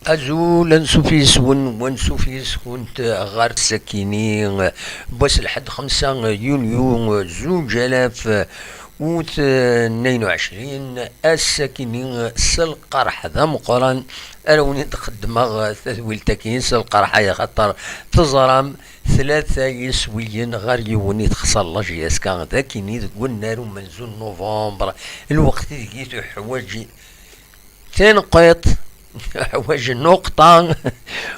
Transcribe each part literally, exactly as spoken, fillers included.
Azul, ansuf yes-wen, wansuf yes-kunt ɣer tsakini n wass lḥedd xemsa yunyu zuǧ alaf u tnayen u ɛecrin. Ass-akini s lqerḥ d ameqqran ara wen-id-xeddmeɣ tadwilt-agi s lqerḥ-a, axaṭer teẓram tlata yiswiyen ɣer yiwen i texṣer la J S K d akini deg unnar umenzu n novembre, lweqt ideg i tuḥwaǧ tineqqiṭ, ḥwaǧ nnuqṭa,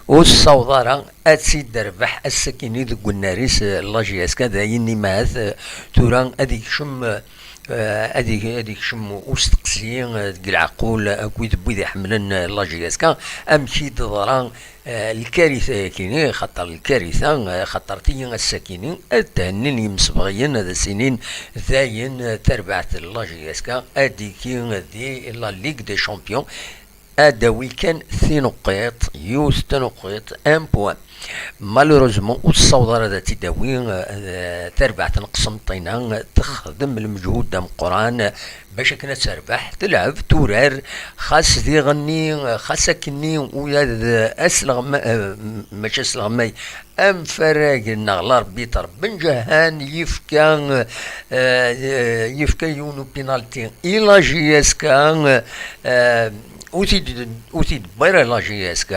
ur tessaweḍ ara ad tt-id-terbeḥ ass-akini deg unnar-is, eh, la J S K. D ayen imahat, eh, tura ad ikcem, eh, ad ik-, ad ikcem usteqsi, eh, deg leɛqul akked wid iḥemmlen, eh, la J S K, amek i d-teḍra, eh, lkarita-yakini, xaṭer lkarita, eh, xaṭer tigi ass-akini ad thennin yimsebɣiyen, ad as-inin dayen, eh, tarbaɛt n la J S K ad d-tiki di la Ligue des Champions. Ad d-tawi kan tineqqiṭ, yiwet taneqqiṭ, un point. Malheureusement, ur tessaweḍ ara ad tt-id-tawi, eh, tarbaɛt n Qsenṭina, texdem lmeǧhud ameqqran bac akken ad terbeḥ, telɛeb, turar, xas diɣenni, xas akkenni, ula d asleɣma-, eh, mačči asleɣmay, amfarag neɣ l'arbitre Benjahan yefka, eh, yefka yiwen upinalti i la J S K, eh, ur t-id-, ur t-id-tewwi ara la J S K,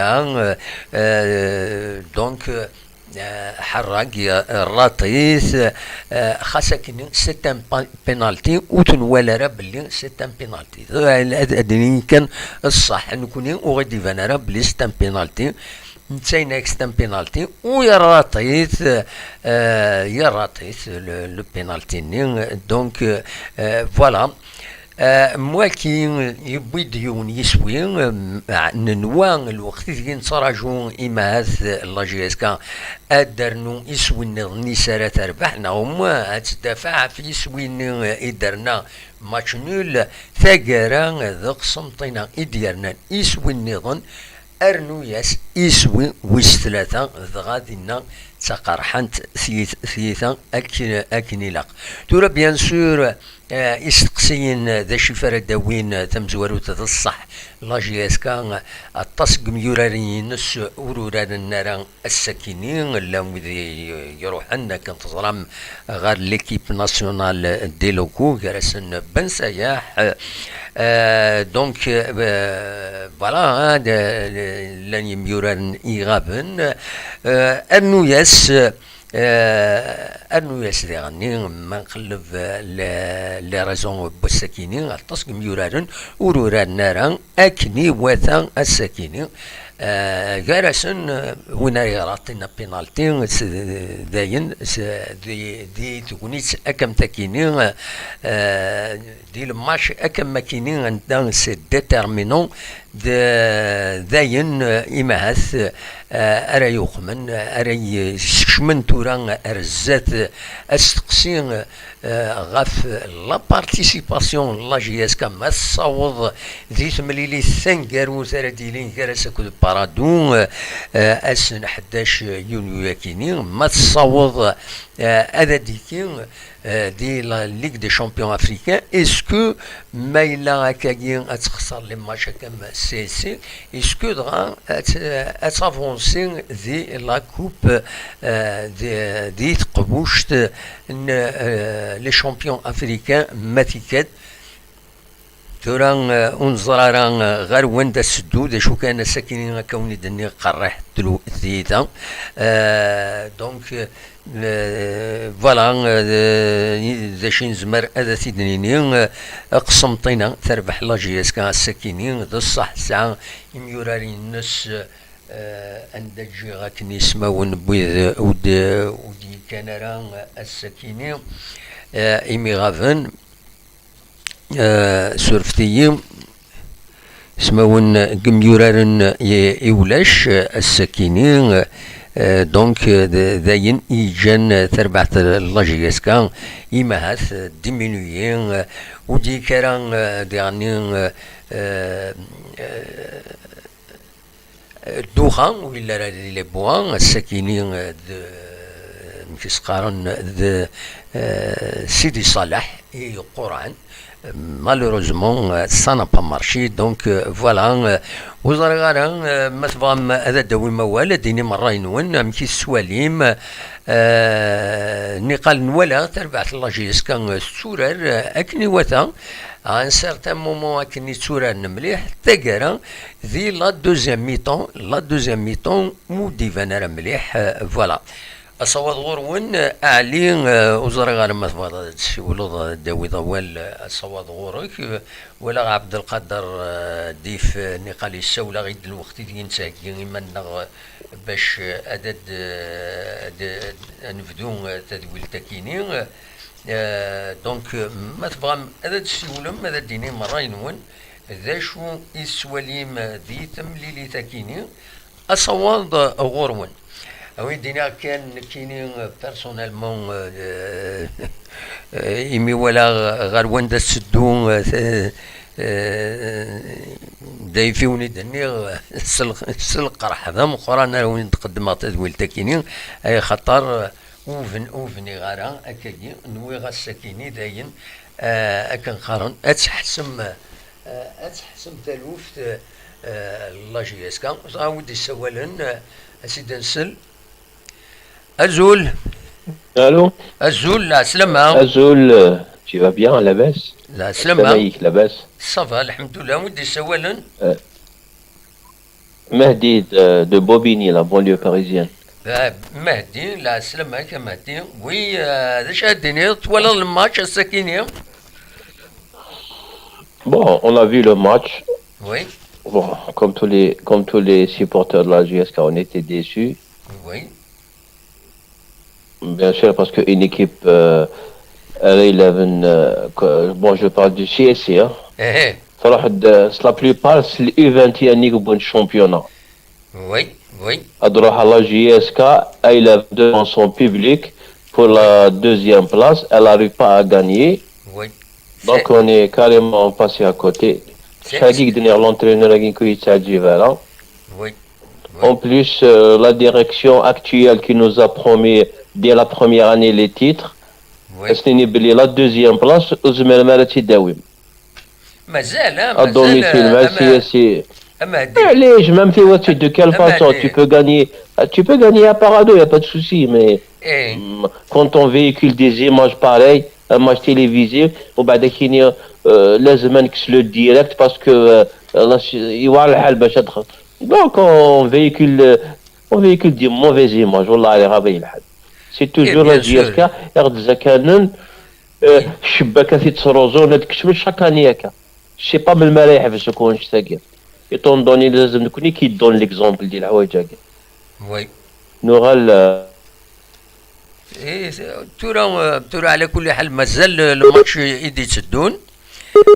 eh, donc, eh, ḥerrag, eh, raṭit, eh, xas akken c'est un pa-, penalty, ur t-nwala ara belli c'est un penalty. Ad, ad d-nini kan ṣṣeḥ, nekni ur ɣ-d-iban ara belli c'est un penalty. Netta yenna-ak c'est un penalty, u yerra-t-id, euh, yerra-t-id le, le penalty-nni. Donc, euh, voilà. Euh, m waki yewwi-d yiwen yiswi, euh, nenwa lweqt ideg nettraǧu imahat la J S K ad d-ternu iswi nniḍen i s ara terbeḥ, neɣ au moins ad tdafaɛ ɣef yiswi-nni i d-terna match nul, taggara d Qsenṭina i d-yernan iswi nniḍen, rnu-yas iswi wis tlata, dɣa dinna d taqerḥant tyit-, tyita akken, akken ilaq. Tura, bien sûr, eh, isteqsiyen d acu ara d-awin tamezwarut d ṣṣeḥ, la J S K, aṭas n yimyuraren-ines ur uraren ara ass-akini, llan wid i, i iruḥen, akken teẓram, ɣer l'équipe nationale des locaux, gar-asen Ben Sayaḥ. Euh, donc, euh, voilà, hein, de, de, llan yimyuraren iɣaben. Euh, rnu-yas, euh, rnu-yas diɣenni, ma nqelleb, euh, les, les réseaux n wass-akini, aṭas n yimyuraren ur uraren ara akken iwata ass-akini. Eh, gar-asen, eh, win ara iɣraṭin apinalti, s-, dayen, s-, di, di tegnit akk am takini, eh, di lmac akk am akini, anda c'est déterminant, d-, dayen, eh, imahat, eh, ara yuqmen, ara y-, yeskecmen tura ar zdat, eh, asteqsi, eh, eh, ɣef la participation n la J S K, ma tessaweḍ di temlilit taneggarut ara d-yilin gar-as akked Paradou, eh, eh, ass n ḥdac yunyu-yakini, ma tessaweḍ, eh, ad d-tiki, eh, di la Ligue des Champions Africains, est-ce que ma yella akkagi ad texṣer les matchs akka am C S C, est-ce que dɣa ad, ad tavansi di la coupe, eh, di, di teqbuct n, eh, les champions africains, ma tikkad. Tura, eh, ur neẓri ara, eh, ɣer wanda tetteddu, d acu kan ass-akini akka wen-id-nniɣ qerriḥ tlu-, tyita. Eh, donc, eh, voilà, eh, d acu i nezmer ad t-id-nini, eh, Qsenṭina terbeḥ la J S K ass-akini, d ṣṣeḥ tesɛa imyuraren-ines, eh, anda ǧǧiɣ akken ismawen n wid ur d-, ur d-yekkan ara ass-akini, eh, imi ɣaben, eh, surfet-iyi, ismawen n yimyuraren i, i ulac, eh, ass-akini, eh, donc, eh, d, d ayen i yeǧǧan, eh, tarbaɛt n la J S K, imahat, eh, diminuye, eh, ur d-yekki ara, eh, diɣenni, eh, eh, Ddux-a, ur yelli ara di les Bois, ass-akini, eh, d, amek i s-qqaren, d, eh, Sidi Ṣaleḥ i yeqquran, Malheureusement, euh, ça n'a pas marché. Donc, euh, voilà. Euh, ur ẓriɣ ara, euh, ma tebɣam ad d-tawim awal, ad d-tinim ṛṛay-nwen, amek i tettwalim. Euh, niqal nwala tarbaɛt n la J S K, euh, tetturar, euh, akken iwata. À un certain moment, akken i tturaren mliḥ, taggara, di la deuxième mi-temps, la deuxième mi-temps, ur d-iban ara mliḥ, euh, voilà. Asawaḍ ɣur-wen, Ɛli, eh, ur ẓriɣ ara ma tebɣiḍ ad d-tessiwleḍ, ad d-tawiḍ awal, eh, asawaḍ ɣur-k. Eh, walaɣ Ɛebdelqader, eh, Dif, eh, niqal yessawel-aɣ-id lweqt i d-nettheggi iman-nneɣ, eh, bac, eh, ad, ad, eh, ad, ad nebdu, eh, tadwilt-akini. Eh, donc, eh, ma tebɣam ad d-tessiwlem, ad d-tinim ṛṛay-nwen, d acu i tettwalim, eh, di temlilit-akini? Asawaḍ, eh, ɣur-wen. A wi d-iniɣ kan nekkini, eh, personnellement, eh, eh, imi walaɣ ɣer wanda tetteddu, eh, eh, d ayf-iw i d-nniɣ, eh, s l-, s lqerḥ d ameqqran ara wen-d-qeddmeɣ tadwilt-akini, ay xaṭer, eh, ur bn-, ur bniɣ ara akkagi, nwiɣ ass-akini dayen, eh, akken qqaren, ad teḥsem, eh, ad teḥsem taluft, eh, la J S K. Ẓer wi d-yessawalen, eh, ad s-id-nsel. Azul. Allô. Azul, lɛeslama. Azul, euh, tu vas bien, labas? Lɛeslama. Lɛeslama-ik, labas? Ça va, lḥemdullah. Wi d-yessawalen? Euh, Mehdi de, de Bobigny, la banlieue parisienne. Ah, Mehdi, lɛeslama-k a Mehdi. Oui, euh, d acu ara d-tiniḍ? Twalaḍ lmatch ass-akini? Bon, on a vu le match. Oui. Bon, comme tous les, comme tous les supporters de la J S K, on était déçus. Oui. Bien sûr, parce qu'une équipe, euh, L A eleven, euh, que, bon, je parle du C S C, hein. Eh, eh. تروح د-, c'est la plupart, c'est les U vingt et un اللي يكبون championnat. Oui, oui. تروح à la J S K, L A eleven devant son public pour la deuxième place, elle n'arrive pas à gagner. Oui. Donc, c'est, on est carrément passé à côté. C'est, شحال هكيك دنيا l'entraîneur هكيك يتعجب على. Oui. En plus, euh, la direction actuelle qui nous a promis dès la première année les titres, oui, أسنيني بلي la deuxième place وزمر ما تداوم. مازال، آه، مازال، أدوني في المال، أما، سي، سي. أما هدي. معليش، même في وقت de quelle façon tu peux gagner, tu peux gagner à Parado, y a pas de souci, mais إيه. Mm, quand on véhicule des images pareilles, un match télévisé, وبعد كيني, euh, لازم نكس le direct parce que, euh, يوعر الحال باش تدخل. Donc, on véhicule, euh, on véhicule des mauvaises images, والله غير هذا هي الحال. C'est toujours la J S K, يغد زكانن، آه، الشباكات يتسروزون، هاد كتشمل chaque année هكا. C'est pas من المرة يحبس كون شتاكي. Étant donné لازم نكوني كي دون l'exemple ديال الحوايج هكا. Oui. نوغال، آه، إيه، تورا، تورا على كل حال مازال الماتش يدي تسدون.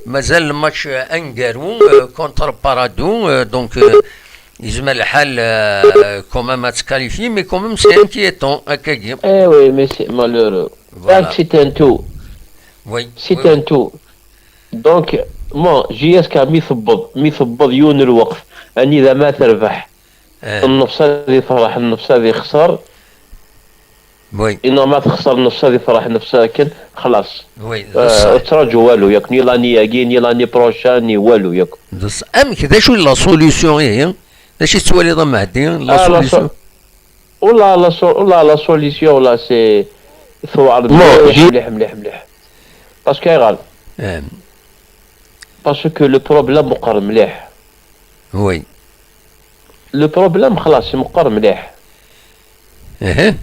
مازال الماتش انكارو، آه، contre Parado، آه، donc، آه، يزمر الحال، آه، quand même à se qualifier, mais quand même c'est inquiétant هكاكي. Eh oui, mais c'est malheureux. Voilà. C'est un tout. Oui, c'est un tout. Donc, bon, J S K مي ثبض، مي ثبض يون الوقت، أني إذا ما تربح، النفس هذه فرح، النفس هذه خسر. Oui. إنما تخسر نفسها، دي فرح نفسها كان خلاص. Oui، آه، تراجو والو، ياك ني لاني ياكي، ني لاني بروشان، ني والو، ياك. بصح أمك، ذا شو la solution، إيه؟ ذا شو تسوالي ضم هدي، la آه، la solution؟ So-، والله la so-، والله la solution، والله c'est ثوار مليح، مليح، مليح، مليح. Parce que غال. Parce que le problème مقر مليح. Oui. Le problème خلاص مقر مليح. اها.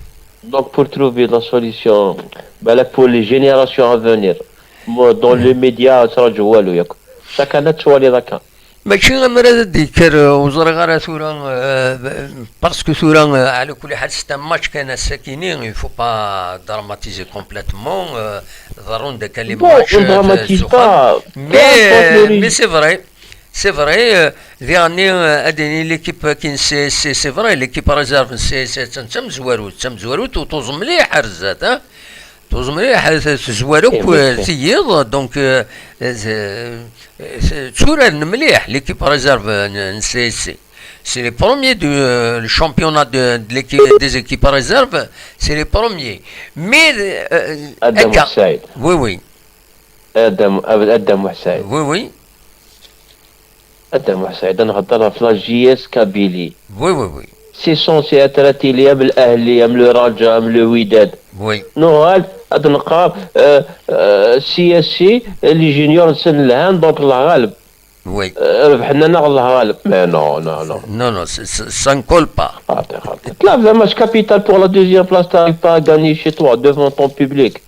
Donc pour trouver la solution, بالك pour les générations à venir, mo-، dans les médias تراجو والو ياك. Chaque année تسوالي ذاك. ماشي غير مرة هذا ديكر، وزرغ على ثورة، آه، parce que ثورة، آه، على كل حال c'est un match كان ساكنين، il faut pas dramatiser complètement، آه، ضرون ذاك les matchs، on dramatise pas. Mais, mais c'est vrai. C'est vrai, euh, diɣenni, euh, ad ini l'équipe n C S C, c'est vrai, l'équipe réserve n C S C d tamezwarut, d tamezwarut tuẓ mliḥ ar zdat, hein. Tuẓ mliḥ, euh, tezwar akk, euh, tiyiḍ, donc, euh, euh, tturaren mliḥ, l'équipe réserve n, n C S C. C'est les premiers du, euh, le championnat de, de l'équipe, des équipes réserves, c'est les premiers. Mais, euh, Adam akka. Oui, oui. Adam, Adam Saïd. Oui, oui. Adam Saïd, on a la J S Kabylie. Oui, oui, oui. C'est censé être attiré à l'Ahli, à le Raja, à le Wydad. Oui. Nous, euh, euh, C S C, les juniors, c'est le hand, donc la Ghalb. Oui. Euh, ربحنا ناغ الله غالب. Mais non, non, non. Non, non, ça ne colle pas. Là, vraiment, je capital pour la deuxième place, t'arrives pas à gagner chez toi, devant ton public.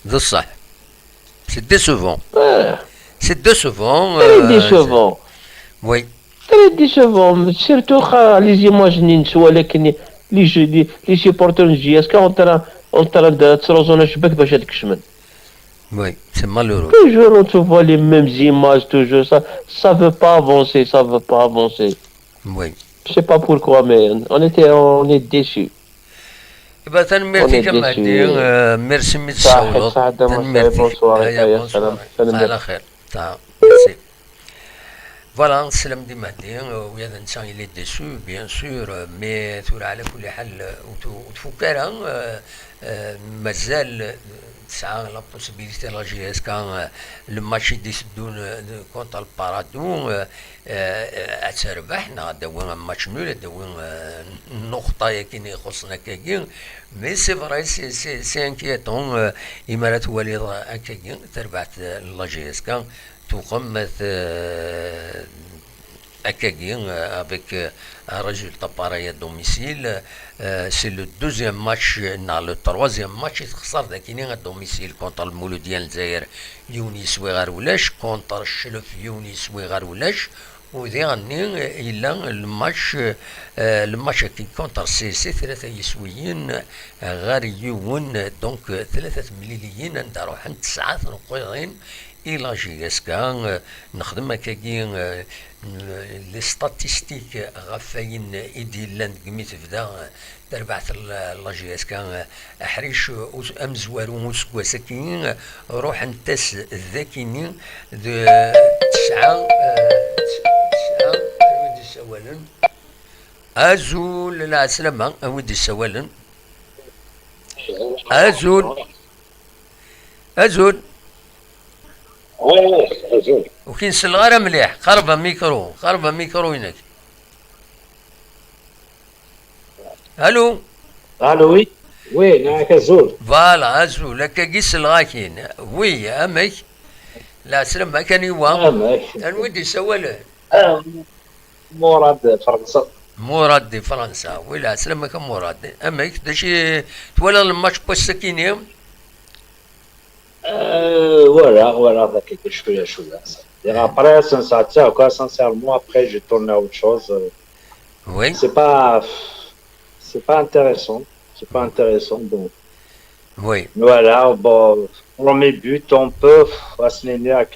C'est ça. C'est décevant. C'est décevant. Très décevant. Oui. Très décevant. Surtout les images, les, les supporters de J S K en train, en train de se raisonner. Oui, c'est malheureux. Toujours, on te voit les mêmes images, toujours. Ça ne veut pas avancer, ça ne veut pas avancer. Oui. Je ne sais pas pourquoi, mais on, était, on est déçus. Eh ben, tanemmirt-ik a Mehdi, merci mi d-tsawleḍ. Tanemmirt-ik. Ala xir. Merci. Voilà, sslam di Mehdi, euh, ula d netta il est déçu, bien sûr, euh, mais tura, ɛla kulli ḥal, euh, ur t-, ur tfuk ara, euh, euh, mazal, euh, tesɛa la possibilité la J S K, euh, le match i d-iteddun, euh, contre le Paradou, euh, euh, ad terbeḥ, neɣ ad d-tawi un match nul, ad d-tawi, euh, nnuqṭa-yagi i ixuṣṣen akkagi, mais c'est vrai, c'est, c'est, c'est inquiétant, euh, imi ara twaliḍ akkagi, tarbaɛt, euh, la J S K, tuɣem, euh, akkagi, euh, avec, euh, un résultat pareil à domicile. Euh, c'est le deuxième match, euh, non, le troisième match, i texṣer dakini à domicile contre le Mouloudia n Lezzayer, yiwen yeswi ɣer ulac, contre Cclef, yiwen yeswi ɣer ulac, u diɣenni, euh, yella le match, euh, le match-agi contre C S C, tlata yiswiyen ɣer yiwen, donc, euh, tlata temliliyin anda ruḥen tesɛa tneqqiḍin, i la J S K, euh, nexdem akkagi, euh, les statistiques ɣef wayen i d-yellan deg mi tebda, euh, terbaɛt la, la J S K, euh, aḥric, euh, us-, amezwaru useggas-agi, euh, ruḥent-as dakini d tesɛa, euh, tesɛa, anwa i d-yessawalen? Azul, lɛeslama, anwa i d-yessawalen? Azul. Azul. Oui, oui, azul. Ur k-in-selleɣ ara mliḥ. Qerreb amikru. Qerreb amikru-inek. Allô? Allô, oui. Oui, nɛak azul. Voilà, azul. Akkagi selleɣ-ak-in. Oui, amek? Lɛeslama, amek aniwa? Amek? Anwa i d-yessawalen? Ah, Murad, Fransa. Murad di Fransa. Oui, lɛeslama-k a Murad. Amek? D acu i twalaḍ le match n wass-akini? Euh, voilà, voilà, avec quelques choses, choses. Et après, ça, ça, ça, quoi, sincèrement, après, j'ai tourné à autre chose. Euh, Oui. C'est pas, c'est pas intéressant. C'est pas intéressant. Donc, Oui. Voilà, bon, premier but, on peut, à ce moment-là,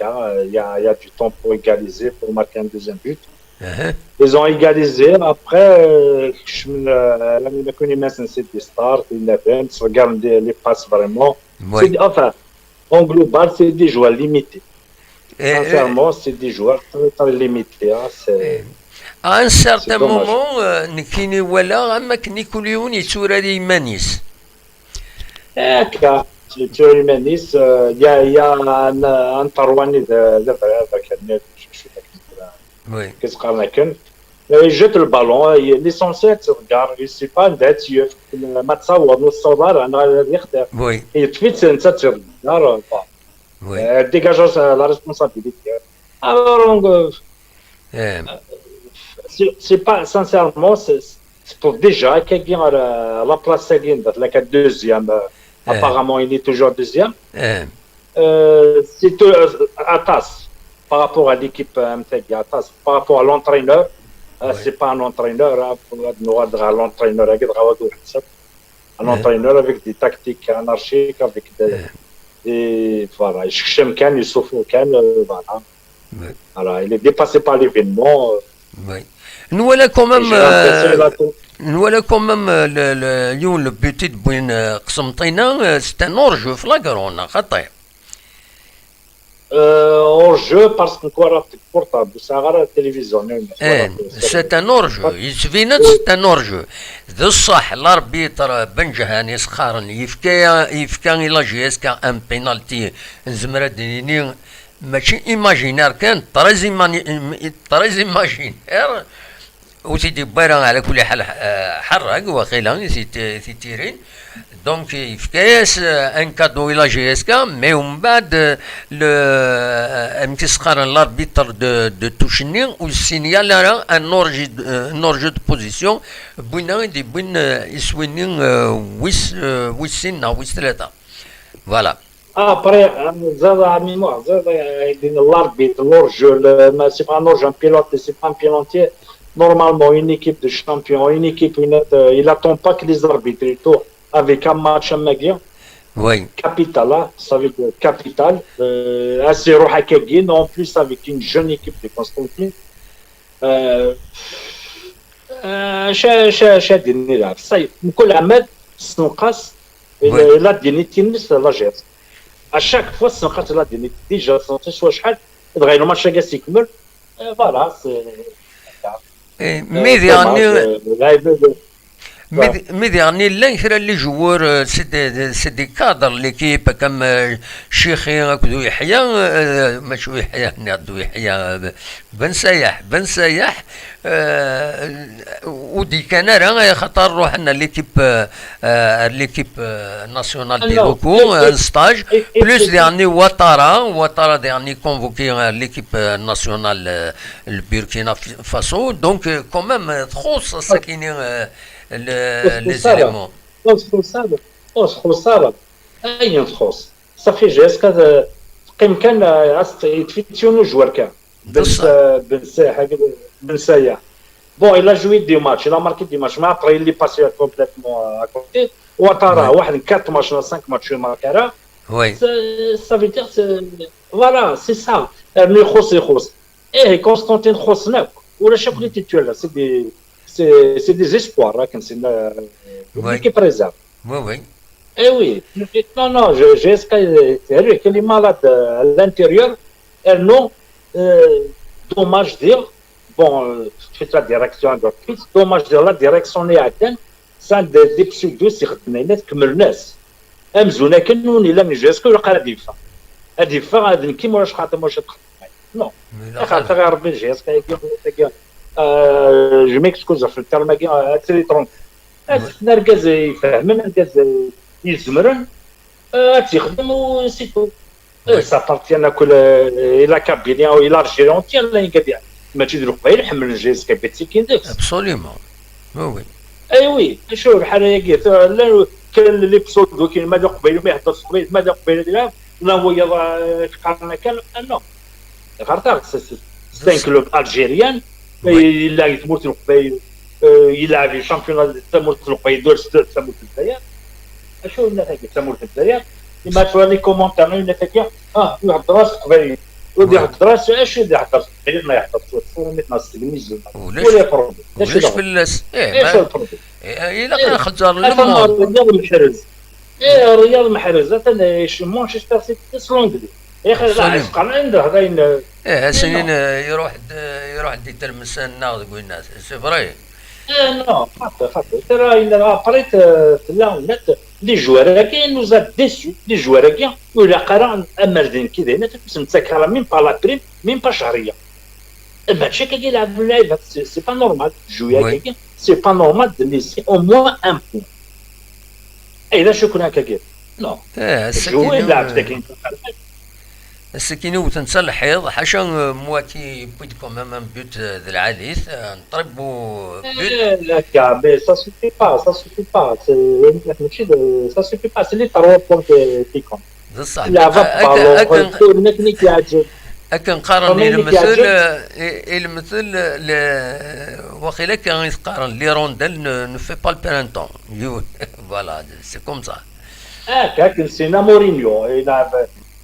il y a, il y a du temps pour égaliser, pour marquer un deuxième but. Uh-huh. Ils ont égalisé. Après, euh, je me, euh, la Milan Kunimens, c'est des stars, ils n'avaient, regarde les, les passes vraiment. Oui. C'est des- Enfin, en global, c'est des joueurs limités. Eh, eh, Sincèrement, c'est des joueurs très, très limités. Hein. C'est- À un certain C'est dommage. moment, euh, nekkini walaɣ am akken Napoléon yetturar i yiman-is. Akka, c'est Thierry Menis, euh, il y a, il y a un, un Tarwani de, de, de, de, Oui. كيتقال هكا. Il jette le ballon, l'essentiel c'est de regarder, je sais pas, ذات يف ما تصور نص صور انا يختار. Oui. يتفيت انت تغار. Oui. Dégage la responsabilité. Alors, euh, Eh, c'est c'est pas, sincèrement, c'est c'est pour déjà quelqu'un à la place, la deuxième. Euh, Eh. Apparemment, il est toujours deuxième. eh, Euh, c'est tout, euh, atas par rapport à l'équipe, euh, atas, par rapport à l'entraîneur. Euh, Ouais. C'est pas un entraîneur, hein, pour être noir, à l'entraîneur, avec un Ouais. entraîneur avec des tactiques anarchiques, avec des, Ouais. des voilà, يشكشم كان، يسوفو كان, euh, voilà. Ouais. Voilà, il est dépassé par l'événement. Euh, oui. Nwala quand même, j'ai l'impression euh, là que- nwala quand même, euh, le, le, yiwen le but i d-wwin, euh, Qsenṭina, euh, c'est un hors-jeu flagrant, neɣ xaṭi? Euh, hors-jeu, parce que encore portable, ça a la télévision. Eh, c'est un hors-jeu. Il se vient, c'est un hors-jeu. De ça, l'arbitre Benjahani Skhar, il fait il a J S K un penalty. Zemra Dini, match imaginaire, très, très imaginaire. Ur t-id-yewwi ara, ɛla kulli ḥal, eh, ḥerreg, waqila, i t-, i t-irin. Donc, yefka-yas, eh, un cadeau i la J S K, mais umbeɛd, eh, le, eh, amek i s-qqaren, l'arbitre de, de touche-nni, ur signal ara un hors-jeu de, eh, un hors-jeu de position, wwin-, i d-yewwin, eh, iswi-nni, eh, wis, eh, wis sin neɣ wis tlata. Voilà. Ah, après, euh, Zad Amimouh, Zad, euh, l'arbitre, l'hors-jeu, le, mais c'est pas un hors-jeu, un penalty, c'est pas un penalty. Normalement, une équipe de champions, une équipe, une, euh, il attend pas que les arbitres et tout, avec un match, un match, Oui. Capital, hein, ça veut dire capital. Euh, assez rohakagin, en plus avec une jeune équipe de Constantine. Euh, euh, شا شا شا دير نلعب صاي كل عماد سنقاس. الا ديني تيمس لا جير. À chaque fois سنقاس لا ديني ديجا سنتي شويه شحال دغيا الماتش كاع سيكمل. فوالا سي. مي ديرني مي ديرني لان كرا لي جوور سي دي كادر ليكيب كم شيخي اكدو يحيى ماشي يحيى نعدو يحيى بن سياح بن سياح ودي كان راه خاطر روحنا ليكيب ليكيب ناسيونال دي روكو ان ستاج بلوس ديرني واتارا واتارا ديرني كونفوكي ليكيب ناسيونال البوركينا فاسو دونك كومام تخص السكيني لي زيليمون. تخص خساره اين تخص صافي جيسكا تقيم كان يتفيتيونو جوار كان بن سايح بن سايح. Bon, il a joué des matchs, il a marqué des matchs, mais après, il est passé complètement à côté. Ouattara, ouais. Quatre matchs, cinq matchs, il marque. Oui. Ça, ça veut dire, voilà, c'est ça. Mais José José. Eh, Constantine Khosnak, ou le chef de titulaire, c'est des, c'est, c'est des espoirs, hein, c'est une, une équipe réserve. Oui, oui. Eh oui, non, non, je, je, c'est lui qui est malade à l'intérieur. Et non, euh, dommage dire, bon, euh, je fais la direction de dommage dire la direction est atteinte. Ça, des, des pseudos, c'est net comme le nes. Amzun akken ur nella nejja, est-ce que ilaq ad yeffeɣ? Ad yeffeɣ, ad nekki, ma ulac xaṭer, ma ulac ad xaṭer. Non. Axaṭer Rebbi nejja, est-ce que je m'excuse ɣef le terme-agi, ad tili trompé. Ad tefken argaz ifehmen, argaz izemren, ad tt-yexdem u c'est tout. Ça appartient à كل, et la Kabylie, et l'Algérie entière, la Kabylie. Mačči d Leqbayel ḥemmlen J S K B ttikin deg-s. Absolument. Oui, oui. Eh oui, acu lḥal-agi, llan kra les pseudos-agi, ma d Aqbayli ma ihedder s Teqbaylit, ma d Aqbayli ad yelɛeb, la wayeḍ qqaren akka, non. Ɣer taɣ, c'est un club algérien, yella deg tmurt n Leqbayel, yelɛeb i championnat d tamurt n Leqbayel, d tamurt n Lezzayer. Acu yenna tagi d tamurt n Lezzayer? Ima tura les commentaires yenna tagi, ah, ihedder-as s teqbaylit. Ur d-ihedder-as acu i d-ihedder s teqbaylit, ma ihedder s tefrumit neɣ s teglizit. Ulac problème. Ulac fell-as. Acu lproblème? Ilaq ad nxezzar lemmer. Rryaḍ meḥrez. Ih, rryaḍ meḥrez. Atan Manchester City s l'anglais. Ih, qqaren anda hdayen. Ih, ass-nni iruḥ-d iruḥ-d itermsen-nneɣ deg winna. C'est vrai. Eh non, xaṭi, xaṭi. Tella après tella net les joueurs-agi nous a déçus, les joueurs-agi ur ilaq ara amer d nekk i d ayen nettak ara même pas la prime, même pas شهرية. Mačči akka i lɛeb lɛib, c'est pas normal. Jouer-agi, c'est pas normal de laisser au moins un point. Ay d acu-ken akkagi? Non. Jouer lɛeb dagi. Ass-agi wten-tt lḥiḍ, ḥaca Mouaki yewwi-d quand même un but d lɛali-t, un très beau but. Akka, mais ça suffit pas, ça suffit pas, mačči d, ça suffit pas, c'est les trois points qui comptent. D ṣṣeḥ. Lɛeb abalun, akken i k-yeɛǧeb. Akken qqaren i lemtel, i lemtel, waqila akka i t-qqaren, l'hirondelle ne fait pas le printemps. Voilà, c'est comme ça. Akka, akken sina Mourinho, ilɛeb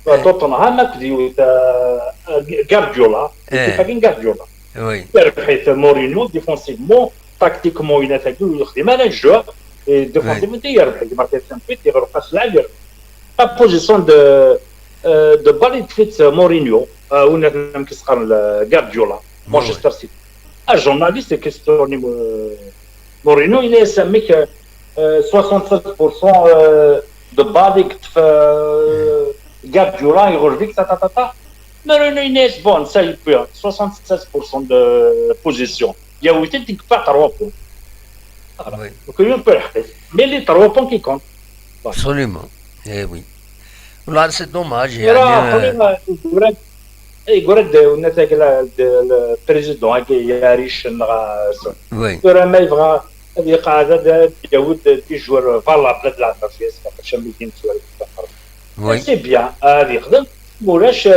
Tottenham akked yiwet, Guardiola, l'équipe-agi n Guardiola. Yerbeḥ-it Mourinho, défensivement, tactiquement, yenna tagi ur yexdim ara jeu, et défensivement, yerbeḥ-it, marka cinq buts, iɣelq-as lɛali. La position de, Euh, de balle, il fait Mourinho, euh, ou même qui sera le Guardiola, Manchester City. Un journaliste qui se tourne euh, Mourinho, il est un mec euh, soixante-seize pour cent euh, de balle, euh, Guardiola, il revit, ta, ta, ta, ta. Mourinho, il est bon, ça il peut, soixante-seize pour cent de position. Il y a huit qui part à trois points. Voilà. Donc, il peut rester. Mais les trois points qui comptent. Voilà. Absolument. Eh oui. Là, c'est dommage. Voilà, après, euh, يقول لك ونتاك البريزيدون هكا يا ريش نغا يقول ما يبغى يقعد ياود دي جوار فالا بلاد العربيه باش ما يدينش. Oui. C'est bien هذه يخدم ولاش.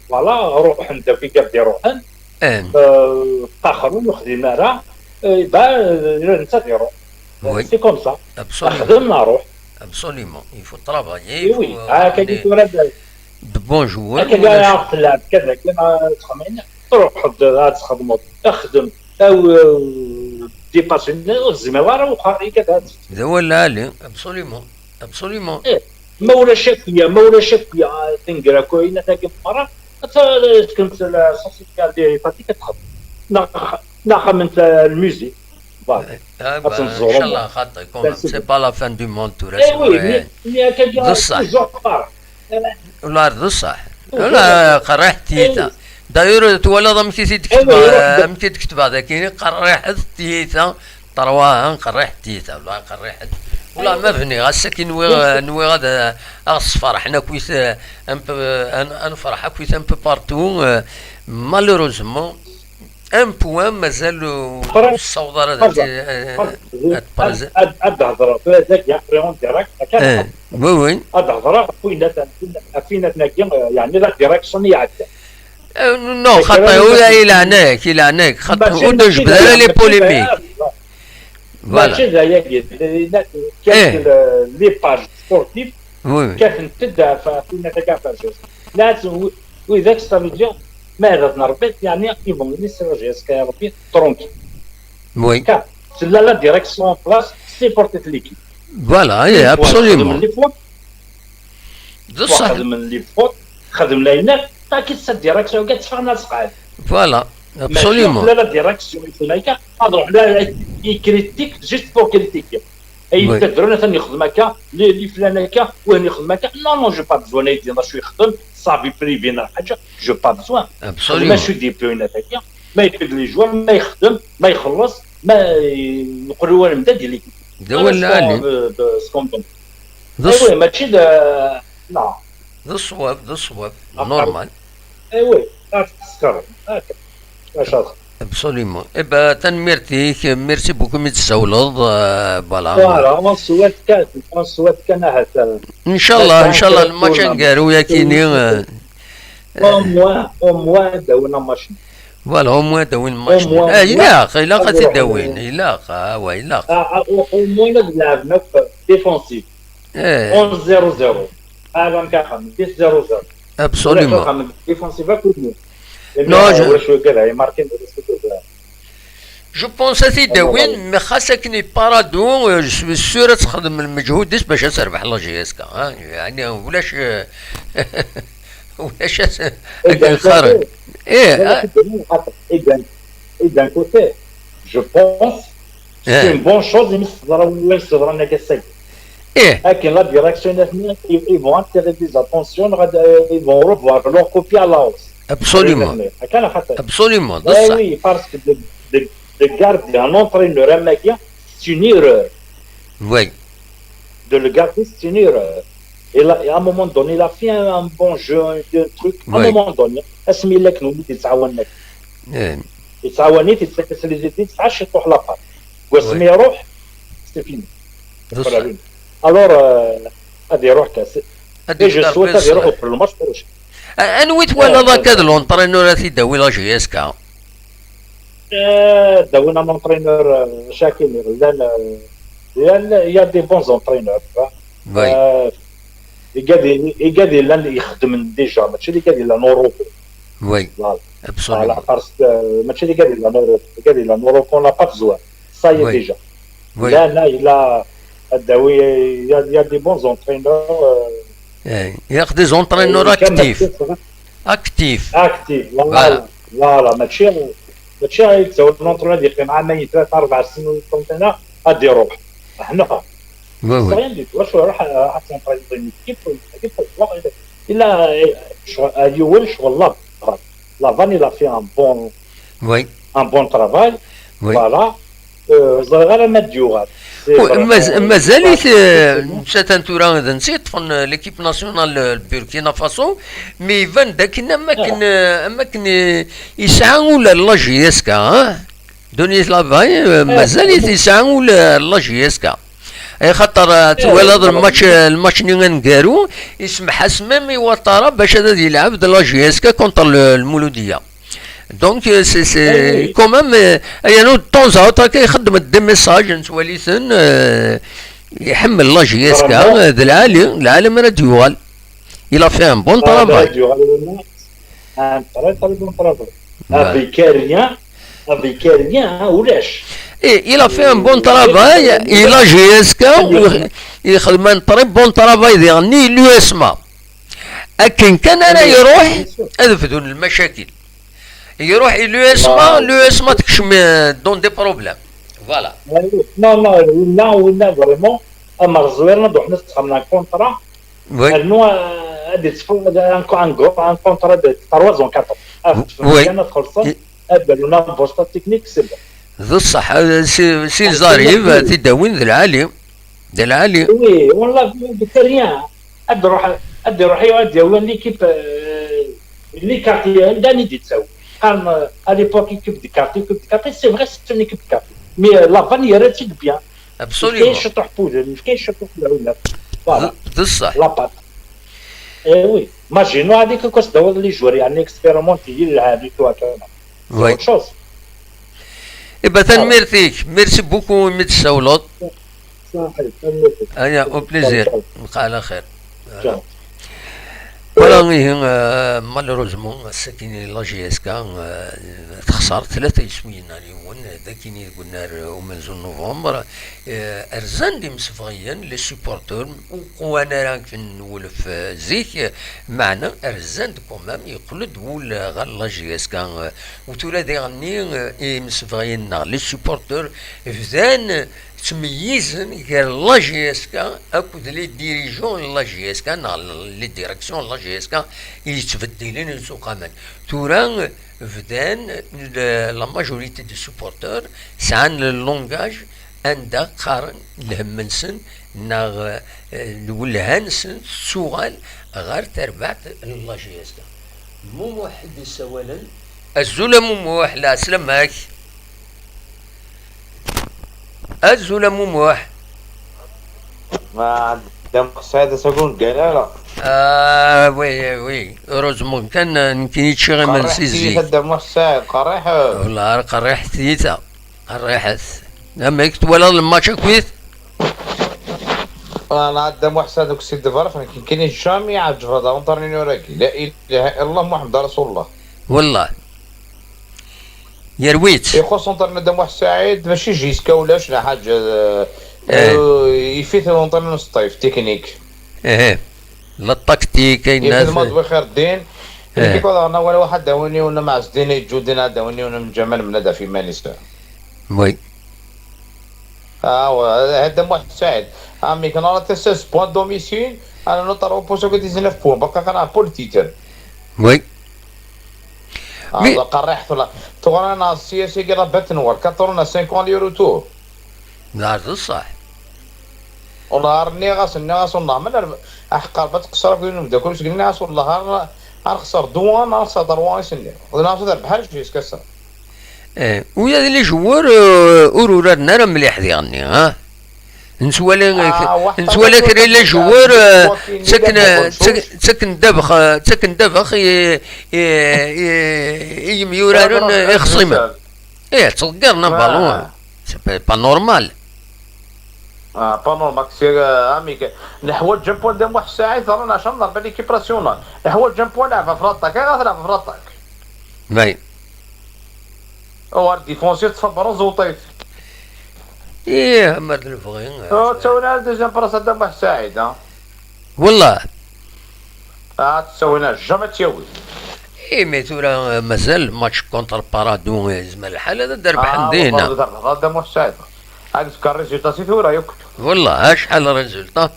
Voilà روح انت في قاعد يروحن ايه تاخر وخدي مارا با انت ديرو. Oui. C'est comme ça. Absolument. خدمنا روح. Absolument. Il faut travailler. Oui, oui. هكا كي تقول هذا De bons joueurs. هكا كاع تلعب كذا كيما تخمين تروح تخدموا اخدم او ديباسي الزميل راه وخا كذا. هذا هو العالي. Absolument. Absolument. ما ولا شكوية ما ولا شكوية تنقرا كوينة تاكي مرة كنت سوسيتي دي فاتي كتخدم ناخ من الميوزيك. ان شاء الله خاطر يكون c'est pas la fin du monde. اي وي مي هكا بصح. والله بصح. لا قريح تيتا. داير توالى ضم كي تكتب ام كي تكتب هذا كي قريح تيتا. ترواها قريح تيتا والله قريح. والله ما بني غاسا كي نوي نوي غادا اغصفر حنا كويس. نفرح كويس un peu partout. Malheureusement un point مازال الصوض راه ad hḍreɣ tura dagi après en direct. Oui oui. Ad hḍreɣ ɣef winat ɣef winat-agi yeɛni la direction iɛedda. Non xaṭi ula ileɛnak ileɛnak xaṭi ur d-jbed ara les polémiques. Voilà. Mačči d ayagi. Quelques les pages sportives. Oui oui. Kkatent-d ɣef winat-agi ɣef Alger. Widak ça veut dire ma ad nerbiḍ yeɛni ils vont laisser J S K Rebbi tranquille. Oui. Car c'est là la direction en place c'est pour cette équipe. Voilà, absolument. D ṣṣeḥ. Xedmen les fautes, xedmen ayen akk, takin sa direction-agi ad teffeɣ neɣ ad tqeɛɛed. Voilà, absolument. Mačči la direction i tura akka ad ruḥen la i critique juste pour critiquer. Ay d-tadrun atan yexdem akka, li flan akka, wahin yexdem akka. Non non, j'ai pas besoin ad yi-d-tiniḍ acu yexdem, sa vie privée neɣ ḥaǧa, j'ai pas besoin. Absolument. Acu d-yewwin akka, ma yewwi-d les joueurs, ma yexdem, ma ixelleṣ, ma neqqel war mdad i l'équipe. D awal lɛali. D ṣṣwab. Mačči d. D ṣṣwab, d ṣṣwab. Normal. Iwi, ad teskreḍ. Maca. Absolument. Eh ben, tanemmirt-ik, merci beaucoup mi d-tsawleḍ. Voilà. Voilà, on souhaite kan, on souhaite kan ahat. Inchallah, inchallah, lmatch aneggaru-yakini. Au moins, au moins, ad d-awin amacni. Voilà, au moins ad d-awin amacni. Ilaq, ilaq ad t-id-awin. Ilaq, awa, ilaq. Au moins ad lɛebn akk défensif. Onze zéro zéro. Alam kaxam, dix zéro zéro. Absolument. Défensif akk. Non, je... Je pense ad t-id-awin, mais xas akken i parado, je suis sûr ad texdem lmeǧhud-is bac ad terbeḥ la J S K. Yeɛni ulac ulac akken xarren. Ih. Et d'un côté, je pense c'est une bonne chose imi s-teḍra win s-teḍran akka sagi. Akken la direction ils vont attirer des attentions, ils vont revoir leur copie à la hausse. Absolument. Absolument, d ṣṣeḥ. Oui, parce que de, de, de garder un entraîneur am wagi, c'est une erreur. Oui. De le garder, c'est une erreur. Et là, à un moment donné, il a fait un, un bon jeu, un, un truc. À un moment donné, asmi yella akken umi d-yettɛawan. Yettɛawan-it, yettak-as les idées, tesɛa ciṭuḥ la part. Wasmi iruḥ, c'est fini. Alors, euh, ad iruḥ kas. Et je souhaite ad iruḥ au match prochain. Anwa i twalaḍ akka d l'entraîneur ad t-id-tawi la J S K? Dawin un entraîneur, chakin, llan, llan, il y a des bons entraîneurs. Oui. Igad yellan ixeddmen déjà, mačči d igad yellan en repos. Oui. Voilà. Absolument. Mačči d igad yellan en repos, igad yellan en repos, on n'a pas besoin. Ça y est déjà. Oui. Là, là, il a, il y a, il y a des bons entraîneurs. Eh, ilaq des entraîneurs actifs. Actifs. Actifs, voilà. Voilà, mačči, mačči ad yettawi l'entraîneur ad yeqqim ɛamayen, tlata, rbeɛ snin ur yettɛaman ara, ad iruḥ. Ḥna. Oui, oui. Rien du tout. Acu, ruḥ, ruḥ ad tentraîneḍ une équipe, une équipe, illa, eh, ccɣel, yiwen ccɣel la vanne. La vanne, il a fait un bon, oui, un bon travail. Oui. Voilà. Euh, ẓriɣ ara ma d-yuɣal. Mazal-it, eh, netta atan tura d netta yeṭṭfen, eh, l'équipe nationale, eh, Burkina Faso, mais iban-d akken am akken, eh, am akken, eh, yesɛa ula la J S K, hein? Denis Lavaye, eh, mazal-it yesɛa ula la J S K. Axaṭer, eh, twalaḍ lmatch, eh, lmatch-nni aneggaru, yesmeḥ-as même i Ouattara bac ad, ad yelɛeb d la J S K contre le, le Mouloudia. Donc, euh, c'est, c'est quand même, euh, yernu de temps à autre akka ixeddem-d des messages, nettwali-ten, euh, iḥemmel la J S K, euh, d lɛali, d lɛali mi ara d-yuɣal. Il a fait un bon travail. Un très, très bon travail. Avec rien, avec rien, hein, ulac. Et il a fait un bon travail, et la J S K, ixdem un très bon travail diɣen i l'U S M A. Akken kan ara iruḥ, ad bdun lmacakil. Iruḥ i l'U S M A, l'U S M A tekcem, euh, dans des problèmes. Voilà. Non, non, winna, winna vraiment, amer ẓwiren ad ruḥen ad sxedmen un contrat. Oui. Rnu, euh, ad yettfeɣ un, un, un contrat de trois ans, quatre ans. Ad xellṣen, ad d-rnun un poste technique, c'est bon. D ṣṣeḥ, euh, si, si Zarib, ad t-id-awin d lɛali. D lɛali. Oui, on l'a vu, de rien. Ad iruḥ, ad iruḥ, ad yawi l'équipe, euh, les quartiers, anda i d-yettawi. Qqaren, euh, à l'époque, équipe de quartier, équipe de quartier, c'est vrai, c'est une équipe de quartier. Mais, euh, la vanne, il y a bien. Absolument. Yefka-yas ciṭuḥ n wudem, yefka-yas ciṭuḥ n lɛula. Voilà. D, d ṣṣeḥ. La patte. Eh oui. Imaginons avec quoi ça doit les joueurs, يعني expérimentés, il a dit toi, c'est autre chose. Eh ben, tanemmirt-ik. Merci beaucoup imi d-tsawleḍ. Aya, au plaisir. Nlqaa ɛla xir. Voilà, ihi, euh, malheureusement, ass-agi la J S K, euh, texṣer tlata yiswiyen ar yiwen, d akken i deg unnar, euh, umenzu n novembre, euh, rzan-d imsebɣiyen, les supporters, ur qwan ara akken nwulef, euh, zik, meɛna rzan-d quand même, yeqqel-d wul ɣer la J S K, euh, u tura diɣenni, euh, imsebɣiyen-nneɣ, les supporters, bdan ttmeyyizen gar la J S K akked les dirigeants n la J S K neɣ les directions n la J S K i yettbeddilen, yettqaman. Tura bdan, la, la majorité des supporters sɛan le langage anda qqaren lhemm-nsen neɣ, eh, lwelha-nsen tettuɣal ɣer terbaɛt n la J S K. Mumuḥ i d-yessawalen. Azul a Mumuḥ, lɛeslama-k. Azul a Mumuḥ. Ma Dda Muḥ Saɛid, ass-agi ur neggan ara. Ah, oui, oui. Heureusement kan, euh, nekkini ččiɣ imensi zik. Qerriḥet tiyita, Dda Muḥ Saɛid, qerriḥet. Wallah, qerriḥet tiyita. Qerriḥet. Amek twalaḍ lmatch akkit? Ah, Dda Muḥ Saɛid, ur k-id-ḍerref, nekkini jamais ɛǧbeɣ daɣen ṭarni n uragi. La ilaha illallah Muḥemmed Rasulullah. Wallah. Yerwi-tt. Ixuṣṣ unṭerni Dda Muḥ Saɛid, mačči jiska ulac lḥaǧa, eh, eh, yif-it unṭerni n Sṭif, technique. Eh, la tactique, ay yif-it nnas. Maḍwi Xirddin, eh, nekk ad aɣen awal waḥed d awin yiwen am Ɛezdin Iǧuddin, ad d-awin yiwen am Ǧamal Mnad ɣef yiman-is. Oui. Ah, ouais, Dda Muḥ Saɛid. Ah, mais quand on a seize points domicile, on a notre repos que dix-neuf points. Baqa kan pour le titre. Oui. Ah, mais qerriḥet wala. Tuɣra n C S I la bête noire, quatre ans, cinq ans aller-retour. D ṣṣeḥ. Wallah, ar nniɣ-as, nniɣ-as, wallah, ma nerb-, aḥeqqar, ma tqeṣṣer akk d umeddakel-is, nniɣ-as, wallah, ar, ar nexṣer deux un, ar nexṣer trois un i s-nniɣ. Nniɣ-as, ad terbeḥ jusqu'à ça. Eh, ula d les joueurs, euh, ur uraren ara mliḥ diɣenni, ha? Nettwali, ah, nettwali kra n les joueurs, euh, ttaken, ttaken, ttaken ddabex, euh, ttaken ddabex i, i, i, i yemyuraren, euh, ixṣimen. Eh, ttḍeggiren abalun. C'est pas, pas normal. Ah, pas normal, c'est, euh, ami, neḥwaǧ un point Dda Muḥ Saɛid, ḍran ɛecra neɣ rebɛa l'équipe nationale. Neḥwaǧ un point, leɛba ɣef l'attaque, ayɣer ad tleɛbeḍ ɣef l'attaque? Oui. War défense, tettfebrez uṭif. Ih, ma d lebɣi. Oh, ttawin ara deuxième place Dda Muḥ Saɛid, ha? Wallah. Ah, ad tt-awin, ah, jamais ad tt-yawi. Imi tura, eh, mazal match contre Paradou, eh, yezmer lḥal ad d-rebḥen Ah, dina. Wallahi, ad d-rebḥeḍ a Dda Muḥ Saɛid. Ad nezker résultat si tura yakk. Wallah, acḥal résultat?